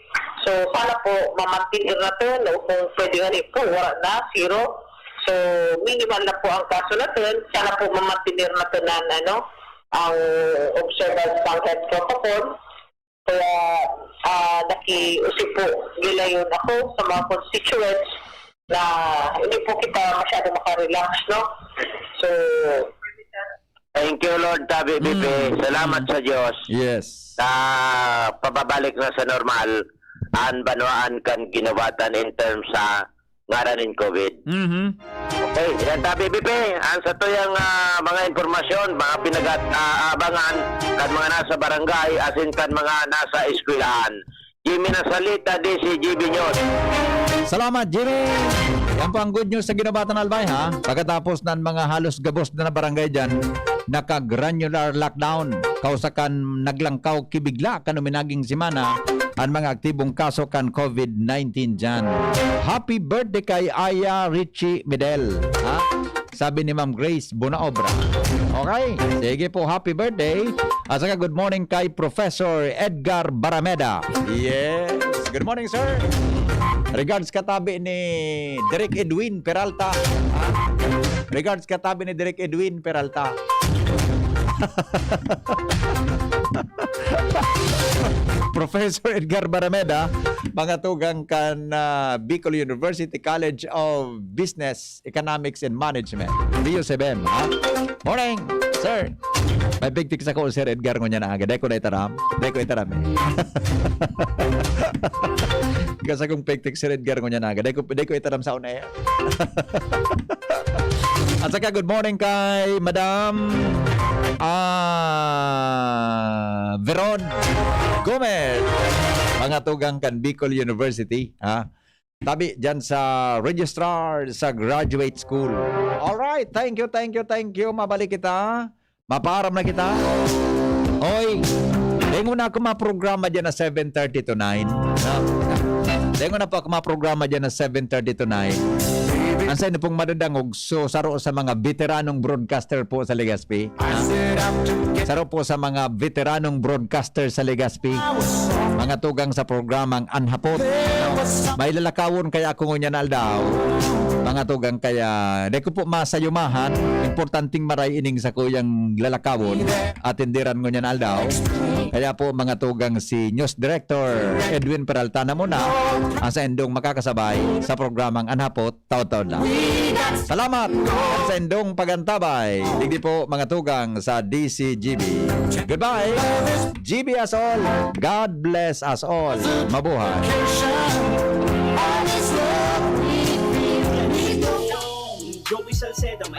So, sana po mamantinir na to, no? Kung pwede nga po, wala na, zero. So, minimal na po ang kaso na to. Sana po mamantinir na to na, ano, ang observance ng health protocol. Kaya, ah, nakiusip po gilayon ako sa mga constituents na hindi po kita masyado makarelax, no? So, Thank you, Lord, Tabi Bibi. Mm. Salamat Mm. sa Diyos. Yes. Na pababalik na sa normal ang banwaan kan Ginobatan in terms sa ngaran nin COVID. Mhm. Okay, yan, Tabi Bibi. Ang sa tuyang, ah, mga impormasyon, mga pinagat-, ah, abangan kan mga nasa barangay, asin kan mga nasa eskwelahan. Jimmy Nasalita, D C G B News. Salamat, Jimmy! Yan po ang good news sa Ginobatan, Albay, ha? Pagkatapos ng mga halos gabos na na barangay dyan, naka-granular lockdown. Kausakan naglangkaw kibigla kan uminaging semana, an mga aktibong kaso kan COVID nineteen diyan. Happy birthday kay Aya Richie Medel, ha? Sabi ni Ma'am Grace Bonaobra. Okay? Sige po, happy birthday. At saka good morning kay Professor Edgar Barameda. Yes. Good morning, sir. Regards katabi ni Direk Edwin Peralta. Ha? Regards katabi ni Direk Edwin Peralta. Professor Edgar Barameda, mga tugang kan, ah, Bicol University College of Business, Economics and Management. B U C B M, ha? Morning, sir. May pigtik sa ko, Sir Edgar, ngunyan na aga. Dai ko na itaram. Dai ko itaram eh. Kasa kong pigtik, Sir Edgar, ngunyan na aga. Dai ko, dai ko itaram sa on air. At saka, good morning kay Madam, ah, Veron Gomez. Mga tugang kan Bicol University, ha? Tabi dyan sa registrar sa graduate school. Alright, thank you, thank you, thank you. Mabalik kita. Mapaaram na kita. Oy, dengon na ako maprograma dyan na seven thirty to nine. No? Dengon na po ako maprograma dyan na seven thirty to nine. Ang sa inyo pong madadangog, so, saro sa mga veteranong broadcaster po sa Legazpi. Ha? Saro po sa mga veteranong broadcaster sa Legazpi. Mga tugang sa programang Anhapot. May lalakawon kaya ako ngunyan na aldaw. Mga tugang kaya, di ko po masayumahan. Importanteng maray ining sa kuyang lalakawon. Atindiran ngunyan na aldaw. Kaya po, mga tugang, si News Director Edwin Peralta na muna ang sa indong makakasabay sa programang Anhapot. Taon-taon lang. Salamat sa indong pagantabay. Digdi po, mga tugang, sa D C G B. Goodbye. G B us all. God bless us all. Mabuhay. Joey Salceda, may